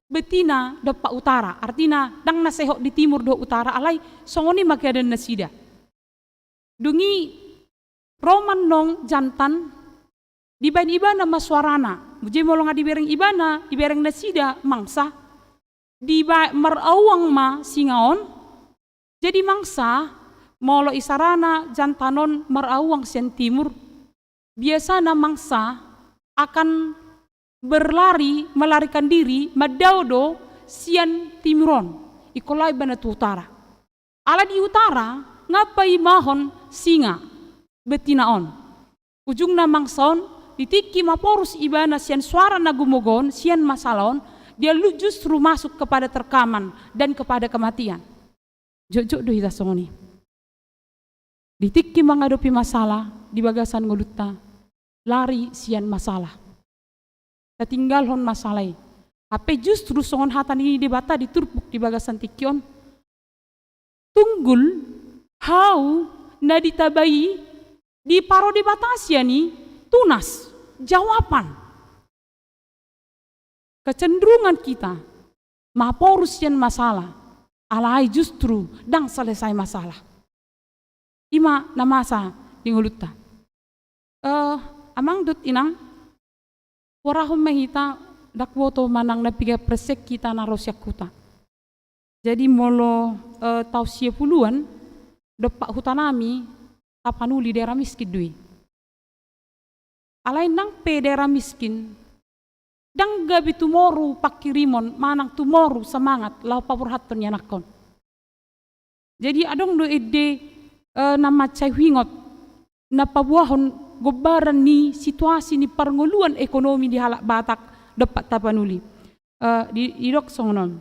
betina dompak utara. Artina, ndang na sehok di timur dohot utara, alai songon i ma keadaan nasida. Dung i ro ma annon jantan, dibaen ibana ma suarana. Muse molo nga dibereng ibana, dibereng nasida mangsa, diba-, marauang ma singa on. Jadi mangsa, molo isarana jantan on marauang sian timur, biasana mangsa akan berlari, melarikan diri, mandao do sian timur on, ingkon laho ibana tu utara. Ala di utara nga paimahon singa, betina on. Ujungna mangsa on, di tingki maporus ibana sian suara na gumogo on, sian masalah on, dia lu-, justru masuk kepada terkaman dan kepada kematian. Jotjot do hita songon i. Di tingki mangadopi masalah di bagasan ngolunta, lari sian masalah. Tatinggalhon masalah i. Hape justru songon hata ni Debata di turpuk di bagasan tingki on, tunggul hau na ditaba i diparo Debata sian i tunas, jawaban. Kecenderungan kita maporus sian masalah, alai justru ndang selesai masalah. I ma na masa di ngolunta. Eh, amang dohot inang, huarahon ma hita, ndang huboto manang na piga persen hita na ro sian huta. Jadi molo, eh, taon sia puluan, dompak hutanami, Tapanuli daerah miskin do i. Alai nang pe daerah miskin, ndang gabe tumoru pangkirimon manang tumoru semangat laho paborhathon ni anakhon. Jadi adong do ende, eh, na mansai huingot, na paboahon gombaran ni situasi ni parngoluan ekonomi di halak Batak dompak Tapanuli. Eh, di, didok songon on.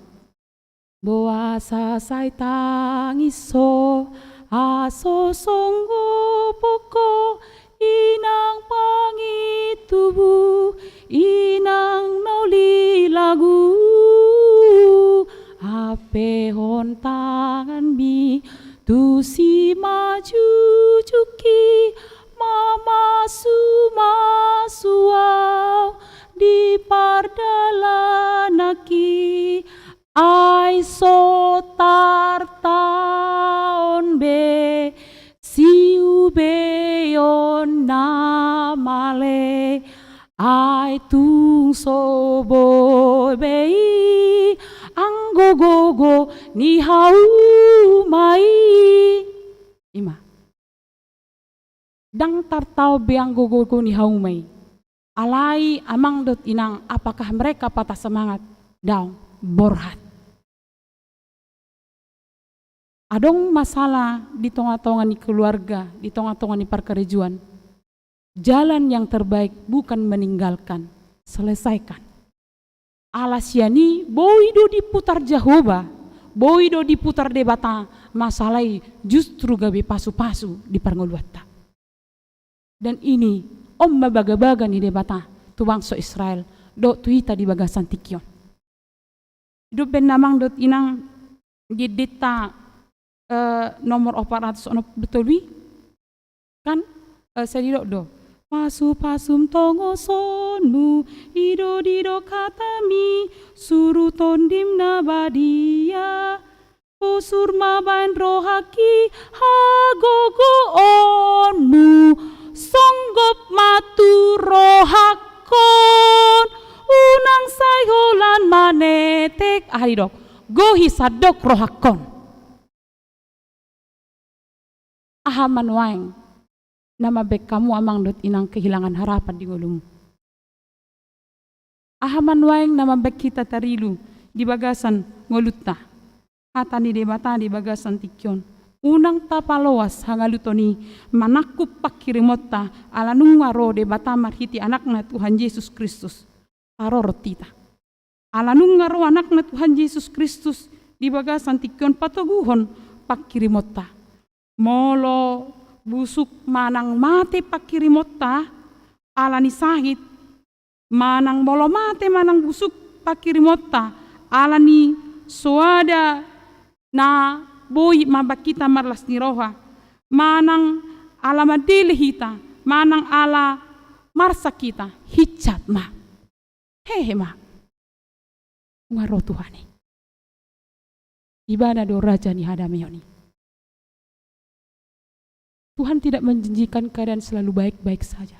Boasa sai tangis ho, Hasosonggopon ho inang pangintubu, inang na uli lagu, ampehon tanganmi tu simanjujungki, mamasumasu ahu di pardalananki. Ai so tartaon be siubeion na male, ai tung so boi be i anggo gogo ni hauma i. Ima. Ndang tartaon be anggo gogo ni hauma i. Alai amang dohot inang, apakah mereka patah semangat? Daong, borhat. Adong masalah di tongatonga ni keluarga, di tongatonga ni parkarejoan. Jalan yang terbaik bukan meninggalkan, selesaikan. Ala sian i boi do diputar Jahowa, boi do diputar Debata, masalah i justru gabe pasupasu di parngoluanta. Dan ini on ma bagabaga ni Debata tu bangso Israel dohot tu hita di bagasan tingki on. Didok be amang dohot inang di Ende-ende, eh, nomor opat ratus onom pulu tolu i, kan, eh, sai didok do: Pasupasum tongosonmu, i do didok hatami, suru Tondim na badia. Bosur ma baen rohangki hagogoonmu, songgop ma tu rohangkon, unang sai holan manetek. Aha didok? Gohi sandok rohangkon. Aha ma nuaeng na mambaen hamu amang dohot inang kehilangan harapan di ngolumu? Aha ma nuaeng na mambaen hita tarilu di bagasan ngolunta? Hata ni Debata di bagasan tingki on: Unang tapaloas hangaluton i manangkup panghirimonta, ala nunga ro Debata marhite Anakna Tuhan Jesus Kristus. Parorot hita. Ala nunga ro Anakna Tuhan Jesus Kristus di bagasan tingki on patoguhon panghirimonta. Molo busuk manang mate panghirimonta ala ni sahit, manang molo mate manang busuk panghirimonta ala ni soada na boi mambaen hita marlas ni roha, manang ala mandele hita, manang ala marsak hita, hinsat ma. Hehe ma. Nunga ro Tuhan i. Ibana do raja ni hadameon i. Tuhan tidak menjanjikan keadaan selalu baik-baik saja.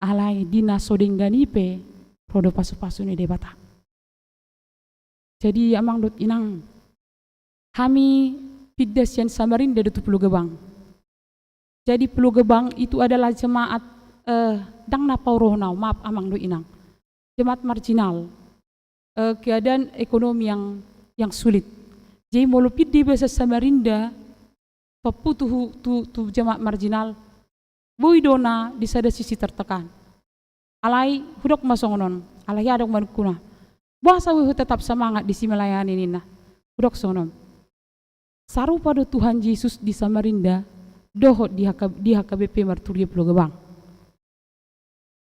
Alai di na so denggan i pe ro do pasupasu ni Debata. Jadi amang dohot inang, hami pinda sian Samarinda do tu Pulo Gebang. Jadi Pulo Gebang itu adalah jemaat, eh, ndang na paurona, maaf amang dohot inang. Jemaat marginal, eh, keadaan ekonomi yang, yang sulit. Jadi molo pinda iba sian Samarinda, tompu tu, tu, tu jemaat marginal, boi do na di sada sisi tertekan. Alai hudok ma songon on, alai adong manungkuna: Boasa boi ho tetap semangat disi melayani, ninna. Hudok songon on. Sarupa do Tuhan Jesus di Samarinda dohot di H K, di H K B P Marturia Pulo Gebang.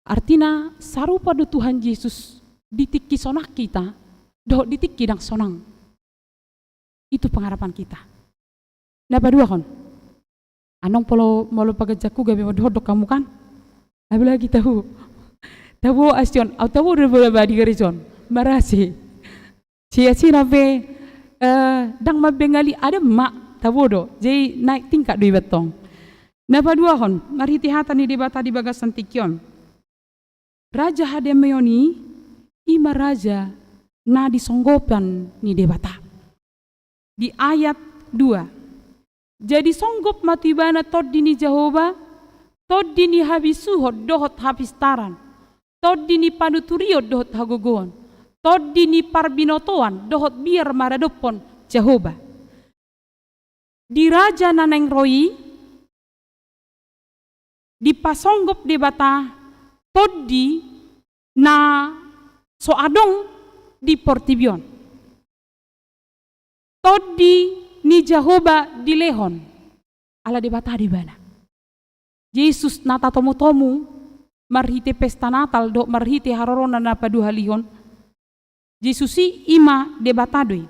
Artina sarupa do Tuhan Jesus di tingki sonang hita dohot di tingki ndang sonang. Itu pengharapan kita. Na paduahon. Annon molo, molo paganjangku gabe mandok hamu kan? Apalagi tabo. Tabo asi on, au tabo do bola ba di gareja on. Marasi. Sia-sia na pe, eh, ndang mambengali adong ma, tabo do. Jadi naik tingkat do iba tong. Na paduahon, marhite hata ni Debata di bagasan tingki on. Raja hadameon i, i ma raja na di songgopan ni Debata. Di ayat dua. Jadi songgop ma tu ibana tondi ni Jahowa, tondi ni habisuhon dohot hapistaran, tondi ni panuturion dohot hagogoon, tondi ni parbinotoan dohot biar maradophon Jahowa. Di raja na naeng ro i, dipasonggop Debata tondi na so adong di portibi on. Tondi ni Jahowa dilehon. Ala Debata do ibana. Jesus na tatomutomu marhite pesta Natal dohot marhite haroroan na paduahalihon. Jesus i ima Debata do i.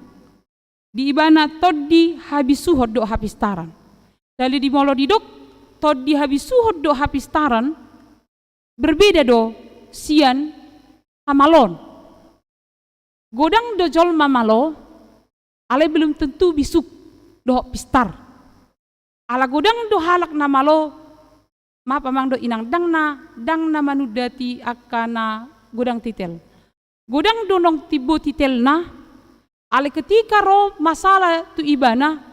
Di ibana tondi habisuhon dohot hapistaran. Jadi di molo didok tondi habisuhon dohot hapistaran, berbeda do sian hamaloon. Godang do jolma malo, alai belum tentu bisuk dohot pistar. Ala godang do halak na malo, maaf amang dohot inang, ndang na, ndang na manundati angka na godang titel. Godang do naung timbo titelna, alai ketika ro masalah tu ibana,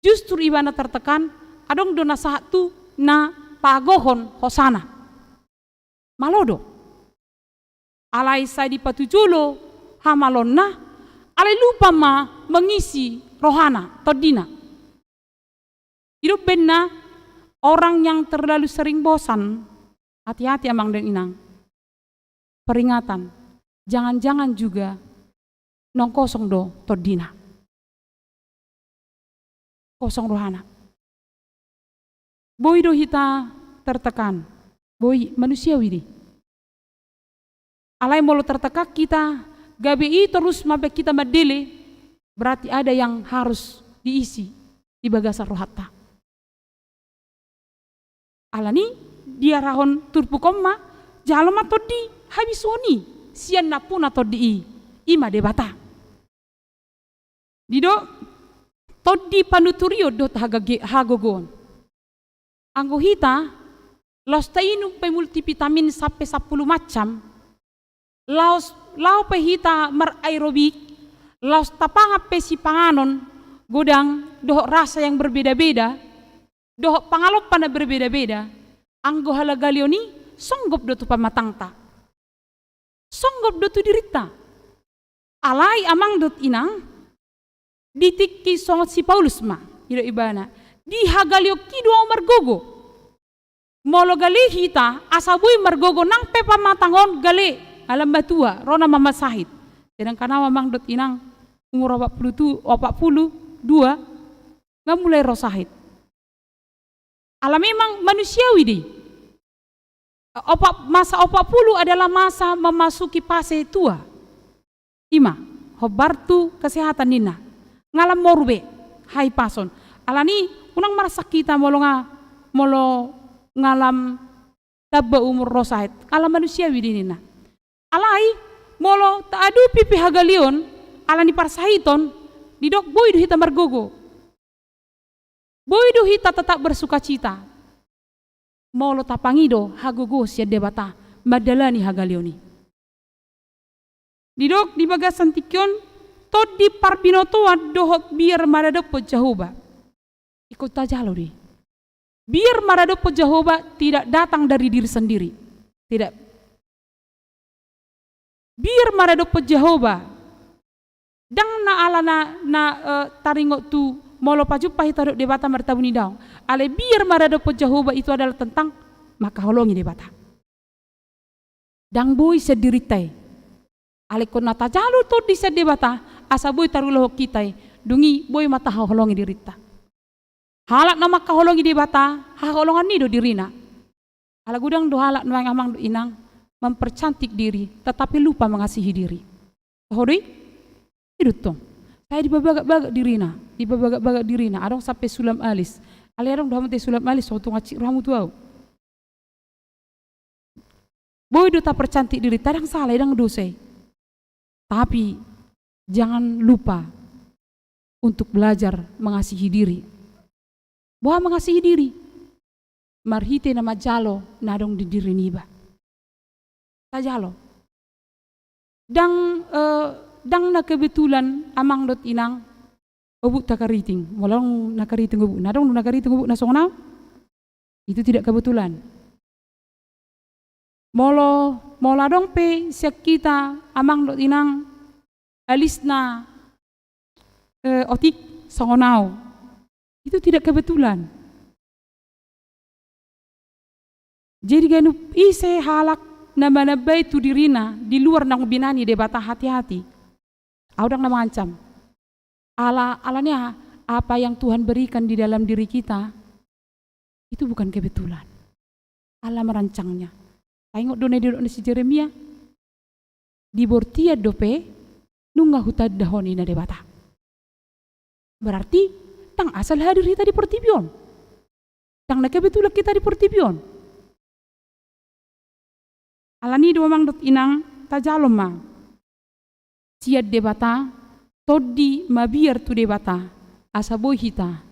justru ibana tertekan, adong do na sahat tu na pagohon hosana. Malo do. Alai sai dipatujolo hamaloonna, alai lupa ma mengisi rohana, tondina. Hidup benna orang yang terlalu sering bosan, hati-hati amang dan inang. Peringatan, jangan-jangan juga naung kosong do tondina. Kosong rohana. Boi do hita tertekan. Boi, manusiawi do i. Alai molo tertekan hita, gabe i torus mambaen hita mandele, berarti ada yang harus diisi di bagasan rohanta. Alani diarahon turpuk on ma, jalo ma tondi habisuhon i, sian nampuna tondi i, ima Debata. Didok tondi panuturion dohot hagage-, hagogoon. Anggo hita, laos tainum pe multivitamin sampe sampulu macam, laos, laho pe hita maraerobik, laos tapangan pe sipanganon godang dohot rasa yang berbeda-beda, dohot pangalompa na berbeda-beda, anggo hagaleon i songgop do tu pamatangta. Songgop do tu dirinta. Alai amang dohot inang, di tingki songon si Paulus ma, didok ibana, di hagaleonki do ahu margogo. Molo gale hita, asa boi margogo nang pe pamatang on gale, ala matua, ro nama marsahit. Sedangkan ahu amang dohot inang, umur opat pulu tu, opat pulu dua, nga mulai ro sahit. Ala memang manusiawi do i. Opat, masa opat pulu adalah masa memasuki fase tua. Ima, hombar tu kesehatan ninna. Nga lam moru be, hahipason. Alani, unang marsak hita molo nga, molo nga lam tamba umur ro sahit. Ala manusiawi do i ninna. Alai, molo taadopi pe hagaleon, alani parsahiton, didok boi do hita margogo. Boi do hita tetap bersukacita. Molo tapangido hagogoon sian Debata mandalani hagaleon i. Didok di bagasan tingki on, tondi parbinotoan dohot biar maradophon Jahowa. Ingkon tajalo do i. Biar maradophon Jahowa tidak datang dari diri sendiri. Tidak. Biar maradophon Jahowa. Ndang na ala na, na, eh, taringot tu molo pajumpa hita dohot Debata martabuni, daong. Alai biar maradophon Jahowa itu adalah tentang mangkaholongi Debata. Ndang boi sian dirinta i. Alai ingkon na tajalo tondi sian Debata, asa boi tarulahon hita i, dung i boi ma tahaholongi dirinta. Halak na mangkaholongi Debata, haholongan ni do dirina. Ala godang do halak nuaeng amang dohot inang, mempercantik diri, tetapi lupa mengasihi diri. Toho do i? I do tong. Sai dipabagak-bagak dirina, dipabagak-bagak dirina, adong sampe sulam alis. Alai adong do hamu te sulam alis, songon tung hansit rohamu tu ahu. Boi do tapercantik dirinta, ndang sala i, ndang dosa i. Tapi jangan lupa untuk belajar mengasihi diri. Boha mengasihi diri? Marhite na manjalo na adong di diri niba. Tajalo. Ndang, eh, ndang na kebetulan amang dohot inang, obukta keriting. Molo adong na keriting obukna, adong do na keriting obukna songon ahu? Itu tidak kebetulan. Molo, molo adong pe sian hita amang dohot inang alisna, eh, otik songon ahu, itu tidak kebetulan. Jadi ganup ise halak na manambai tu dirina di luar naung binahen ni Debata, hati-hati. Ahu ndang na mangancam. Ala, ala ni aha, apa yang Tuhan berikan di dalam diri kita, itu bukan kebetulan. Allah merancangnya. Taingot do na didok ni si Jeremia, di bortian dope nunga hutanda ho ninna Debata. Berarti ndang asal hadir hita di portibi on. Ndang na kebetulan hita di portibi on. Alani i do amang dohot inang, tajalo ma sian Debata, tondi mabiar tu Debata, asa boi hita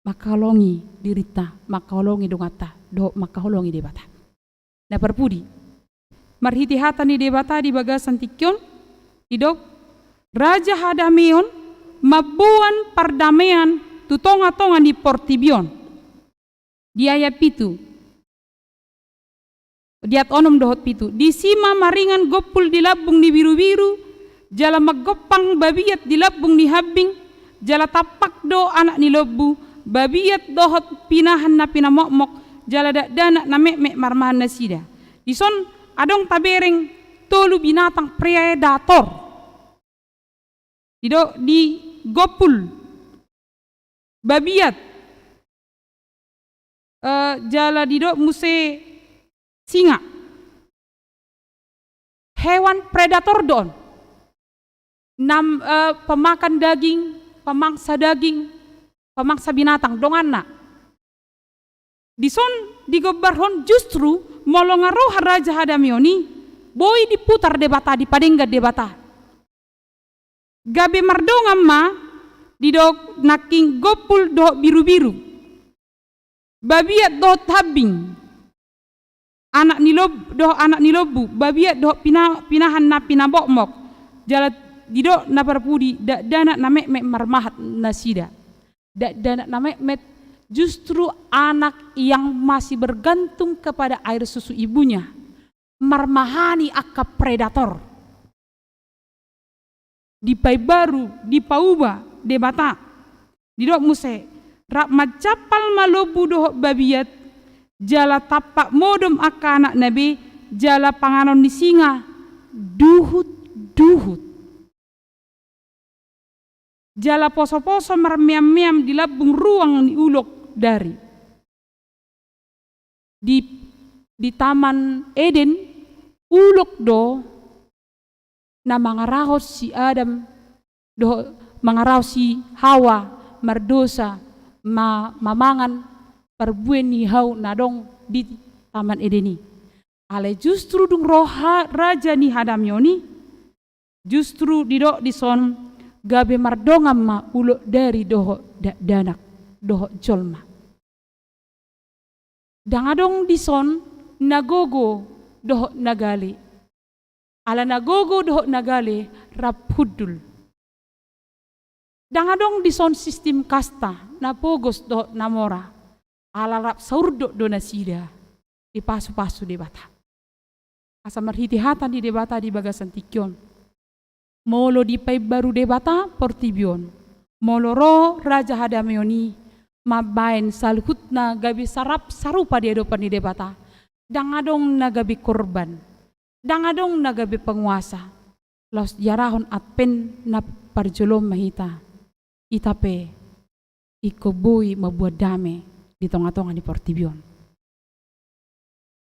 mangkaholongi dirinta, mangkaholongi donganta, dohot mangkaholongi Debata. Na parpudi, marhite hata ni Debata di bagasan tingki on, didok, Raja hadameon mamboan pardamean tu tongatonga ni portibi on. Di ayat pitu, di ayat onom dohot pitu, disi ma maringan gompul di lambung ni birubiru, jala manggompang babiat di lambung ni hambing, jala tampak do anak ni lombu, babiat dohot pinahan na pinamokmok, jala dakdanak na metmet marmahan nasida. Dison adong tabereng tolu binatang predator. Didok di gompul, babiat, eh, jala didok muse singa. Hewan predator do on. Nam, eh, pemakan daging, pemangsa daging, pemangsa binatang, donganna. Dison digombarhon justru molo nga ro raja hadameon i, boi diputar Debata, dipadenggan Debata. Gabe mardongan ma, didok nangkin gompul dohot birubiru, babiat dohot hambing, anak ni lob-, dohot anak ni lombu, babiat dohot pina-, pinahan na pinamokmok, jala didok na parpudi dakdanak na metmet marmahan nasida. Dakdanak na metmet justru anak yang masih bergantung kepada air susu ibunya, marmahani angka predator. Dipaimbaru, dipauba Debata. Didok muse, rap mancampal ma lombu dohot babiat, jala tampak modom angka anakna be, jala panganon ni singa duhutduhut. Jala posoposo marmeammeam di lambung ruang ni ulok dari. Di, di Taman Eden, ulok do na mangarahon si Adam dohot mangarahon si Hawa mardosa, ma-, mamangan parbue ni hau na adong di Taman Eden i. Alai justru dung ro ha-, raja ni hadameon i, justru didok dison gabe mardongan ma ulok dari dohot dakdanak dohot jolma. Ndang adong dison na gogo dohot na gale. Ala na gogo dohot na gale rap hundul. Ndang adong dison sistim kasta, na pogos dohot na mora. Ala rap saurdot do nasida dipasupasu Debata. Asa marhite hata ni Debata di bagasan tingki on, molo dipaimbaru Debata portibi on, molo ro raja hadameon i mambaen saluhutna gabe sarap sarupa di adopan ni Debata, ndang adong na gabe korban, ndang adong na gabe penguasa, laos diarahon Advent na parjolo on ma hita, hita pe ingkon boi mamboan dame di tongatonga ni portibi on.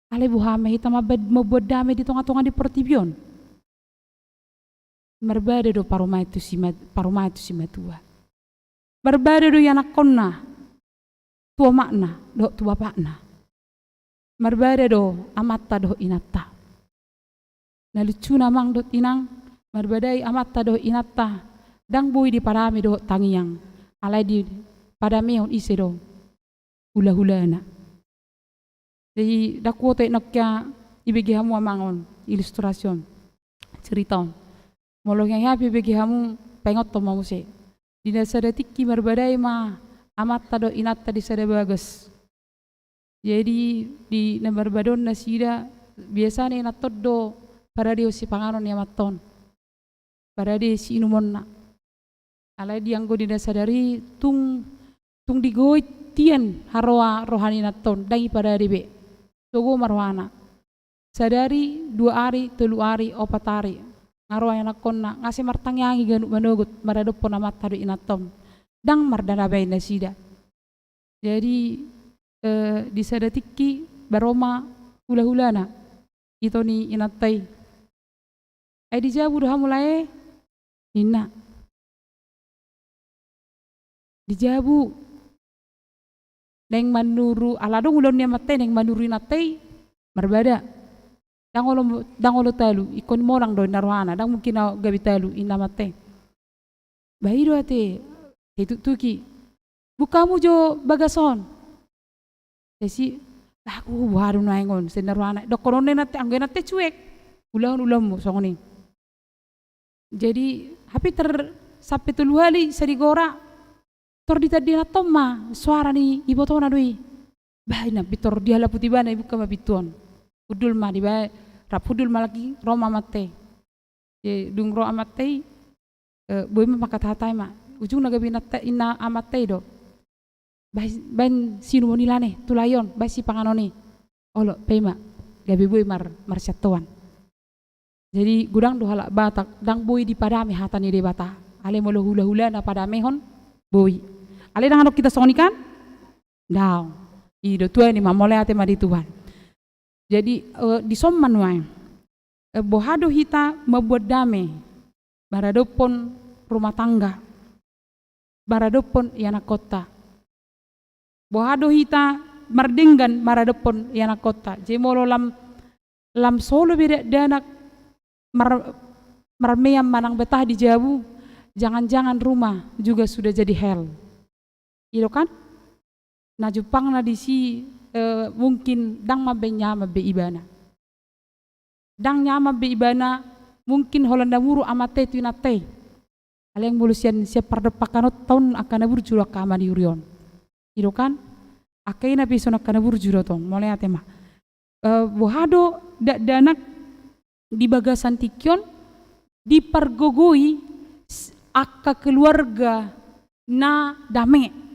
Alai boha ma hita mambaen, mamboan dame di tongatonga ni portibi on? Marbada do parumaen tu si ma-, parumaen tu simatua. Marbada do ianakhonna tu omakna dohot tu bapakna. Marbada do amanta dohot inanta. Na lucuna amang dohot inang, marbadai amanta dohot inanta ndang boi dipadame dohot tangiang, alai dipadamehon ise do? Hulahulana. Jadi ndang huoto i nangkin ibege hamu amang on, ilustrasi on, cerita on. Molo nga hea pe ibege hamu, paingothon ma muse. Di na sada tingki marbadai ma amanta dohot inanta di sada bagas. Jadi di na marbadai on nasida, biasana inanta on do paradehon sipanganon ni amanta on, parade siinumonna. Alai di anggo di na sadari tung, tung digoit tian haroa roha ni inanta on, ndang iparade be. Sogo ma rohana. Sadari, dua ari, tolu ari, opat ari, nga ro ianakhonna, nga sai martangiangi ganup manogot maradophon amanta dohot inanta on. ndang mardamei nasida. Jadi, eh, di sada tingki baru ma hulahulana ito ni inanta i. Ai di jabu do hamu lae, ninna. Di jabu. Naeng manuru, ala adong ulaon ni amanta i, naeng manuru inanta i marbada. Ndang olo, ndang olo talu, ingkon monang do ninna rohana, ndang mungkin au gabe talu ninna amanta i. Bah, i do ate, sai ituktuki. Buka hamu jo bagas on. Sai si, bah, boha do nuaeng on, sai ninna rohana. Dohononna inanta i, anggo inanta i cuek. Ulahon ulaonmu songon i. Jadi, hape tar sampe tolu hali, sai digora, tor ditandinanghon ma, soara ni ibotona do i. Bah, inna, pintor dihalaput ibana, dibuka ma pintu on. Hundul ma, dibaen, rap hundul ma lagi, ro ma amanta i. Jadi, dung ro amanta i, eh, boi ma mangkatahata i ma. Ujungna gabe inanta, inna amanta i do. Baen, baen siinumon i lae, tu lae on, baen sipanganon i. Olo, paima, gabe boi mar-, marsiantoan. Jadi, godang do halak Batak, ndang boi dipadame hata ni Debata. Alai molo hulahulana padamehon, boi. Alai ndang adong hita songon i kan? Ndang. I do tuani ma, mauliate ma di Tuhan. Jadi, eh, dison ma nuaeng. Eh, boha do hita mambuat dame maradophon rumah tangga, maradophon ianakhonta. Boha do hita mardenggan maradophon ianakhonta. Jadi molo lam, lam so olo be dakdanak mar-, marmeam manang betah di jabu, jangan-jangan rumah juga sudah jadi hell. I do kan? Na jumpangna disi, eh, mungkin ndang mambaen nyaman be ibana. Ndang nyaman be ibana, mungkin holan na muruk amanta i tu inanta i. Alai molo sian, sian pardompakan on tong angka na burju do angka ama ni huria on. I do kan? Angka ina pe dison angka na burju do tong, mauliate ma. Eh, boha do dakdanak di bagasan tingki on dipargogoi s-, angka keluarga na dame.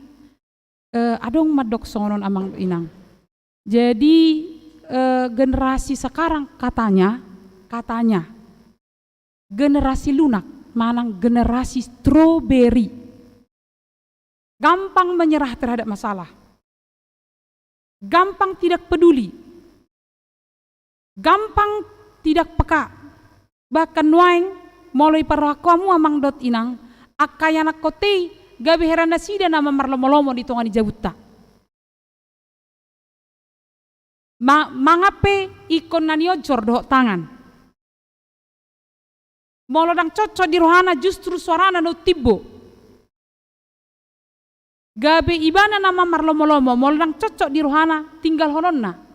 Eh, adong mandok songon on amang inang. Jadi, eh, generasi sekarang katanya, katanya, generasi lunak, manang generasi stroberi. Gampang menyerah terhadap masalah. Gampang tidak peduli. Gampang tidak peka. Bahkan nuaeng, molo diparrohahon hamu amang dohot inang, angka ianakhonta i gabe hera nasida nama marlomolomo di tonga ni jabunta. Ma-, mangan pe ingkon na nionjor dohot tangan. Molo ndang cocok di rohana justru soarana na umtimbo. Gabe ibana nama marlomolomo, molo ndang cocok di rohana tinggalhononna.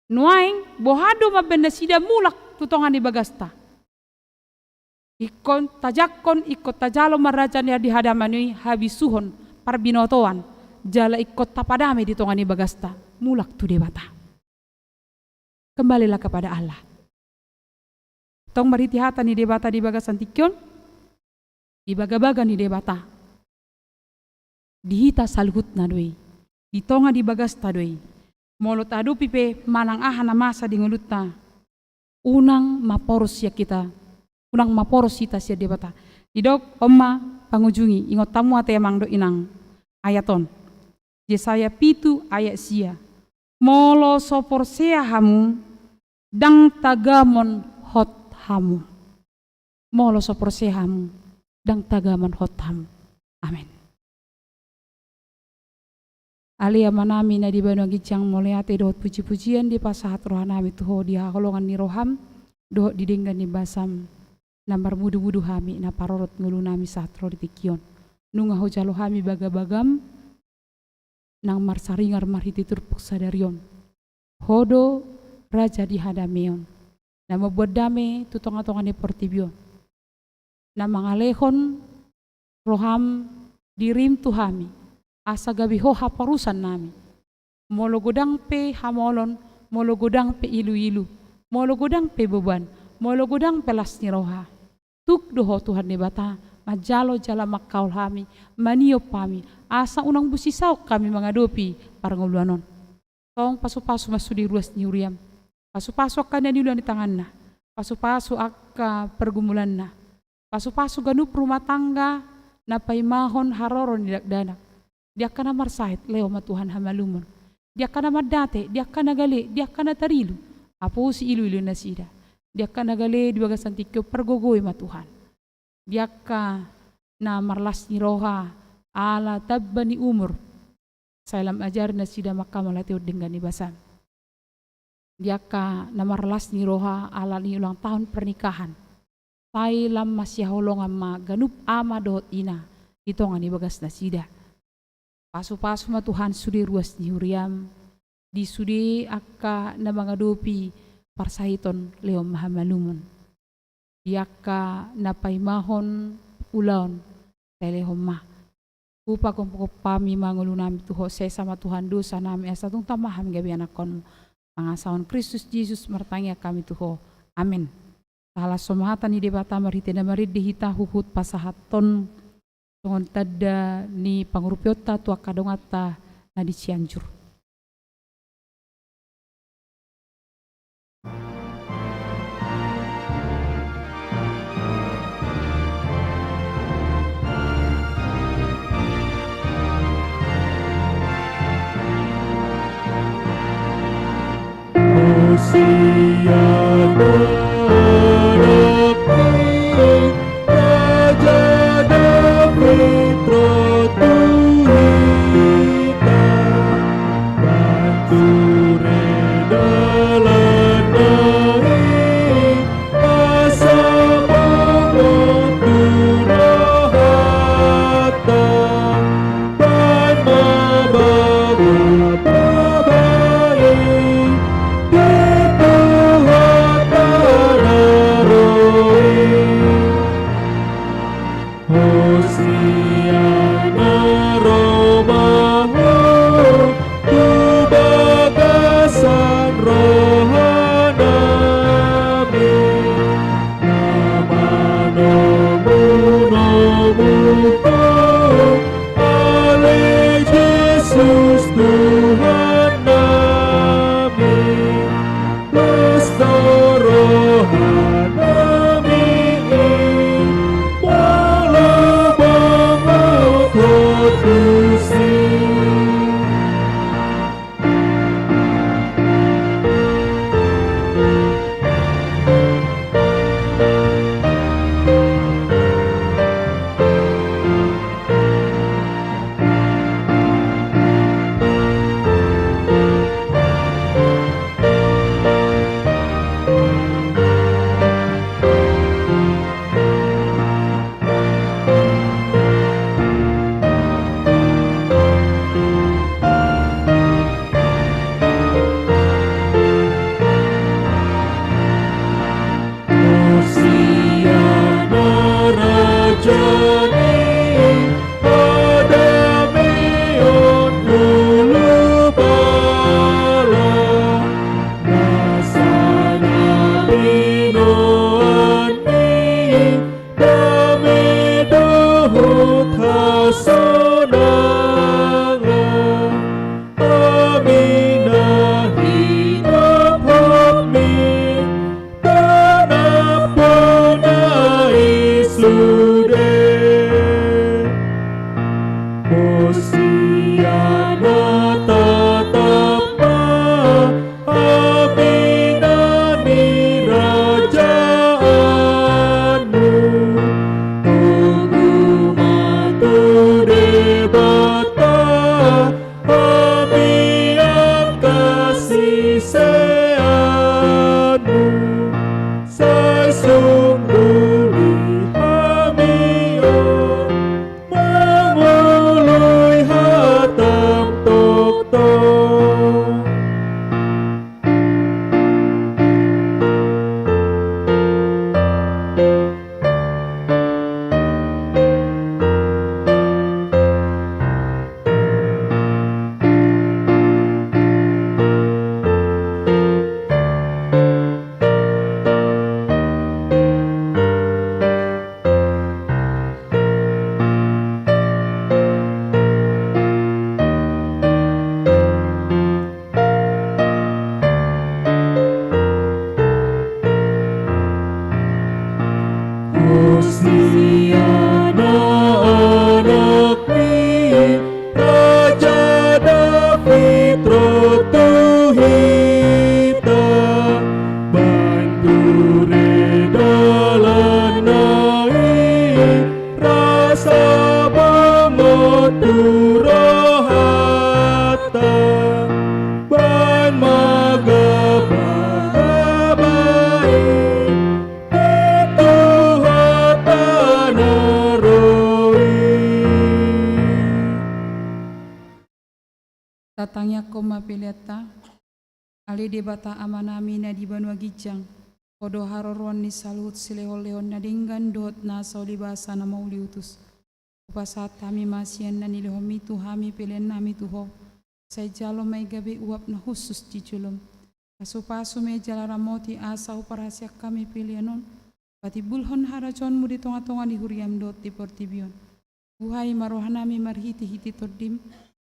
Nuaeng, boha do mambaen nasida mulak tu tonga ni bagasta. Ingkon tajangkon, ingkon tajalo ma raja na di hadameon i habisuhon, parbinotoan, jala ingkon tapadame di tonga ni bagasta, mulak tu Debata. Kembalilah kepada Allah. Tong marhite hata ni Debata di bagasan tingki on, di bagabaga ni Debata. Di hita saluhutna do i, di tonga ni bagasta do i. Molo taadopi pe manang aha na masa di ngolunta, unang maporos sian hita, unang maporos hita sian Debata. Didok on ma pangujungi, ingot hamu ate amang dohot inang ayat on. Jesaya pitu ayat sia. Molo so porsea hamu, ndang tagamon hot hamu. Molo so porsea hamu, ndang tagamon hot hamu. Amen. Ale Amanami na di banua ginjang, mauliate dohot pujipujian dipasahat rohanami tu Ho di haholongan ni roham, dohot di denggan ni basam, na marmudumudu hami, na parorot ngolunami sahat ro di tingki on. Nunga hujalo hami bagabagam, nang marsaringar marhite turpuk sadari on. Ho do raja di hadameon, na mambuat dame tu tongatonga ni portibi on, na mangalehon roham, dirim tu hami, asa gabe Ho haporusannami. Molo godang pe hamolon, molo godang pe iluilu, molo godang pe boban, molo godang pe las ni roha, tuk do Ho Tuhan Debata manjalo jala mangkaol hami, maniop hami, asa unang busisaon hami mangadopi parngoluan on. Tong pasupasu ma sude ruas ni huriam. Pasupasu angka na niula ni tanganna. Pasupasu angka pergumulanna. Pasupasu ganup rumah tangga na paimahon haroro ni dakdanak. Di angka na marsahit, lehon ma Tuhan hamalumon. Di angka na mandate, di angka na gale, di angka na tarilu, apusi iluilu nasida. Di angka na gale di bagasan tingki on, pargogoi ma Tuhan. Di angka na marlas ni roha ala tamba ni umur, sai lam ajari nasida mangkamol hatehon denggan ni basam. Di angka na marlas ni roha ala ni ulang tahun pernikahan, sai lam masihaholongan ma ganup ama dohot ina di tonga ni bagas nasida. Pasupasu ma Tuhan sude ruas ni huriam, di sude angka na mangadopi parsahiton, lehon ma hamalumon. Di angka na paimahon ulaon, sai lehon ma. Hupagophop hami ma ngolunami tu Ho, sesa ma Tuhan dosanami, asa tung tama hami gabe anakkonmu. Mangasahon Kristus Jesus martangiang hami tu Ho. Amen. Sahalashon ma hata ni Debata marhite na marende hita huhut pasahathon songon tanda ni pangurupianta tu angka donganta na di Cianjur. Hosiana, Raja David ro tu hita, manture dalanna i, asa manggohi rohanta. Baen ma bababa i di Tuhanta na ro i. Hosiana, ro ma Ho tu bagasan rohanami, na manomunomu Ho, ale Jesus Tuhannami. Las do rohanami i, molo bongot Ho tusi. Hosiana, Raja ni hadameon ulupala, na sada binoan ni dame dohot hasonangan. Hami na hinaphopmi, tanaphona i sude. Hosiana, tatap ma hami na nirajaanmu. Togu ma tu Debata hami angka siseanmu, sai sungkuli hami. rasa bongot tu rohanta, baen ma gabagaba i, pintu hata na ro i. Tatangiangkon ma peleanta. Ale Debata Amanami na di banua ginjang, Ho do haroroan ni saluhut silehonlehon na denggan dohot na saulibasa na mauliutus. Hupasahat hami ma sian na nilehonmi tu hami peleannami tu Ho. Sai jalo ma i gabe uap na hushus di jolom. Pasupasu ma i jala ramoti asa huparhaseang hami pelean on patimbulhon harajaonmu di tongatonga ni huriam dohot di portibi on. Buhai ma rohanami marhitehite Tondim,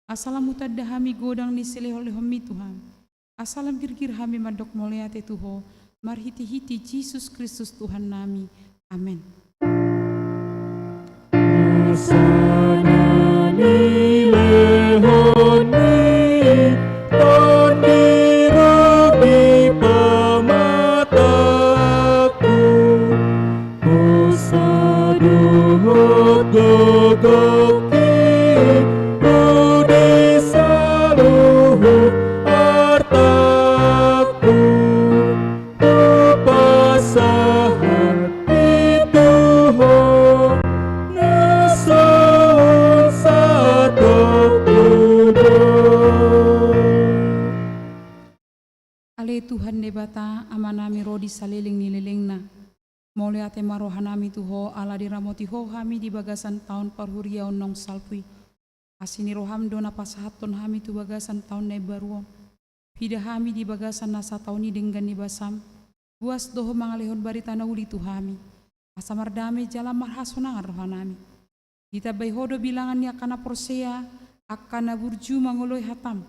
asa lam hutanda hami godang ni silehonlehonmi tu hami. Asa lam girgir hami mandok mauliate tu Ho, marhitehite Jesus Kristus Tuhannami. Amen. Asa na nilehonmi Tondi ro di pamatangku, hosa dohot gogongki ro di saluhut artangku. Hupasahat i tu Ho, na songon satongkin on. Ale Tuhan Debata, Amanami ro di saleleng ni lelengna. Mauliate ma rohanami tu Ho, ala diramoti Ho hami di bagasan taon parhuriaon naung salpu i. Asi ni roham do na pasahathon hami tu bagasan taon na imbaru on. Huida hami di bagasan na sataon i denggan ni basam, buas do Ho mangalehon barita na uli tu hami. Asa mardame jala marhasonangan rohanami. Ditambai Ho do bilangan ni angka na porsea, angka na burju mangoloi hatam.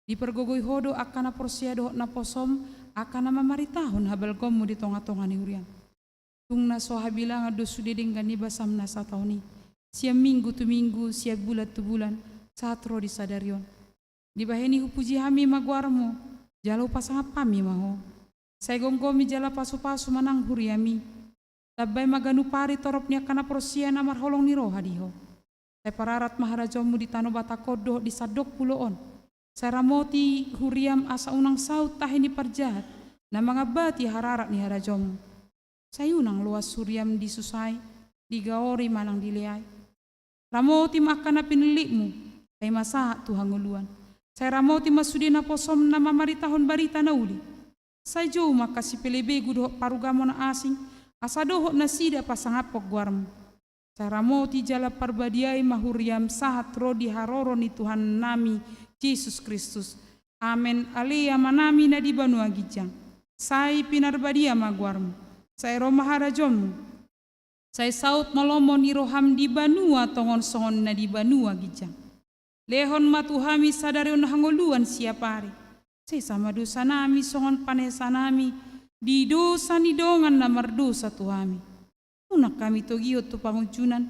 Dipargogoi Ho do angka na porsea dohot naposom, angka na mamaritahon habalgaonmu di tongatonga ni huriam. Tung na so habilangan do sude denggan ni basam na sataon i, sian minggu tu minggu, sian bulan tu bulan, sahat ro di sadari on. Dibahen i hupuji hami ma goarmu, jala hupasangap hami ma Ho. Sai gomgomi jala pasupasu ma nang huriami. Tambai ma ganup ari torop ni angka na porsea na marholong ni roha di Ho. Sai pararat ma harajaonmu di tano Batak on dohot di sandok pulo on. Sai ramoti huriam asa unang saut tahi ni parjahat na mangambati hararat ni harajaonmu. Sai unang loas huriam disusai, digaori manang dileai. Ramoti ma angka na pinillitmu, sai ma sahat tu hangoluan. Sai ramoti ma sude naposom na mamaritahon barita na uli. Sai jou ma angka sipelebegu dohot parugamo na asing, asa dohot nasida pasangaphon goarmu. Sai ramoti jala parbadiai ma huriam sahat ro di haroro ni Tuhannami Jesus Kristus. Amen. Ale Amanami na di banua ginjang, sai pinarbadia ma goarmu. Sai ro ma harajaonmu. Sai saut ma lomo ni roham di banua tonga on songon na di banua ginjang. Lehon ma tu hami sadari on hangoluan siapari. Sesa ma dosanami songon panesanami di dosa ni dongan na mardosa tu hami. Unang hami togihon tu pangunjunan,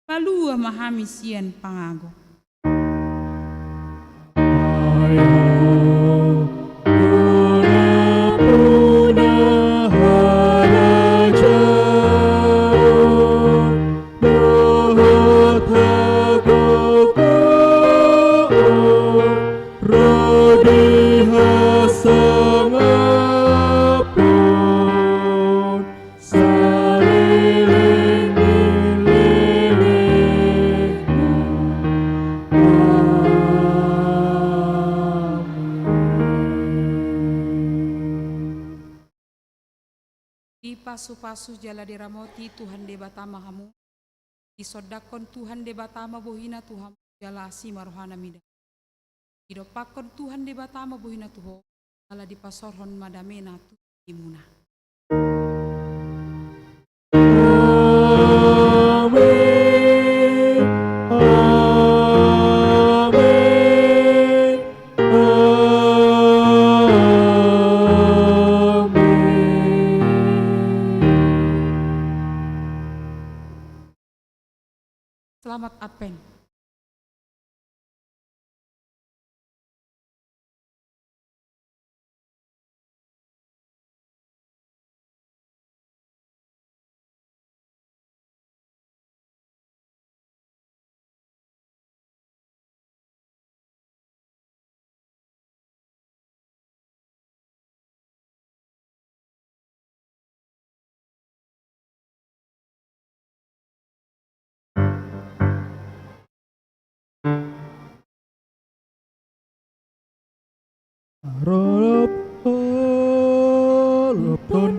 palua ma hami sian pangago. Ro di hasangapon saleleng ni lelengna. Amen. Dipasupasu jala diramoti Tuhan Debata ma hamu. Disondangkon Tuhan Debata ma bohina tu hamu jala asi ma rohana mida. Didompakkon Tuhan Debata ma bohina tu ho, ala dipasaorhon ma damena tu hatimuna. Amen. Amen. Amen. Selamat Advent.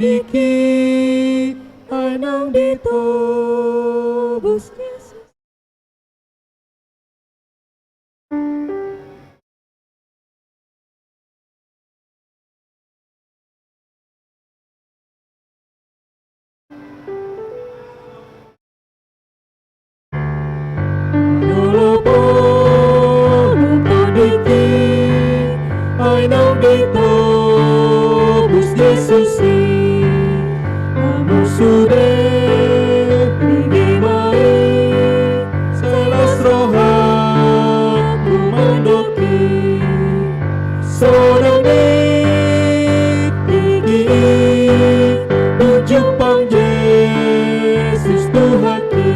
Diki, ai naung ditobus Jesus. Molo pola tadiki, ai naung ditobus Jesus i. Hamu sude denggan ma i, sai las rohangku mandok i. Sonang ni diki i, dung jumpang Jesus Tuhanki.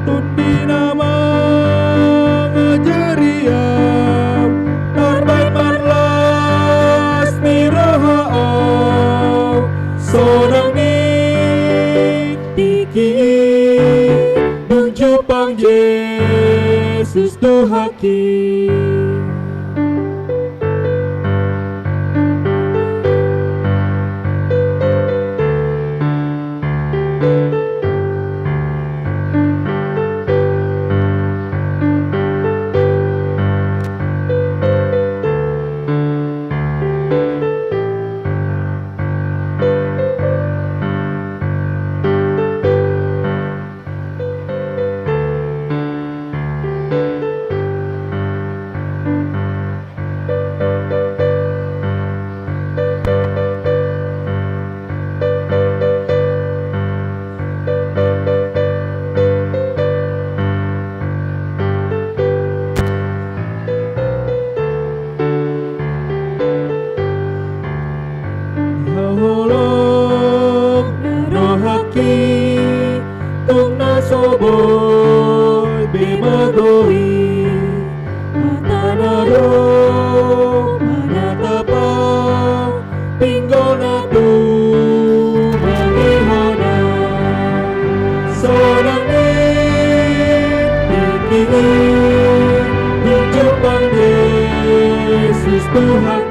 Tondi na mangajari au, tarbaen marlas ni roha au. Sonang ni diki i, dung jumpang Jesus Tuhanki. Holong na rohangki, tung na so boi be magou i. Hata na do manatap au, pinggol na tumangihon au. Sonang ni diki i, dung jumpang Jesus Tuhan.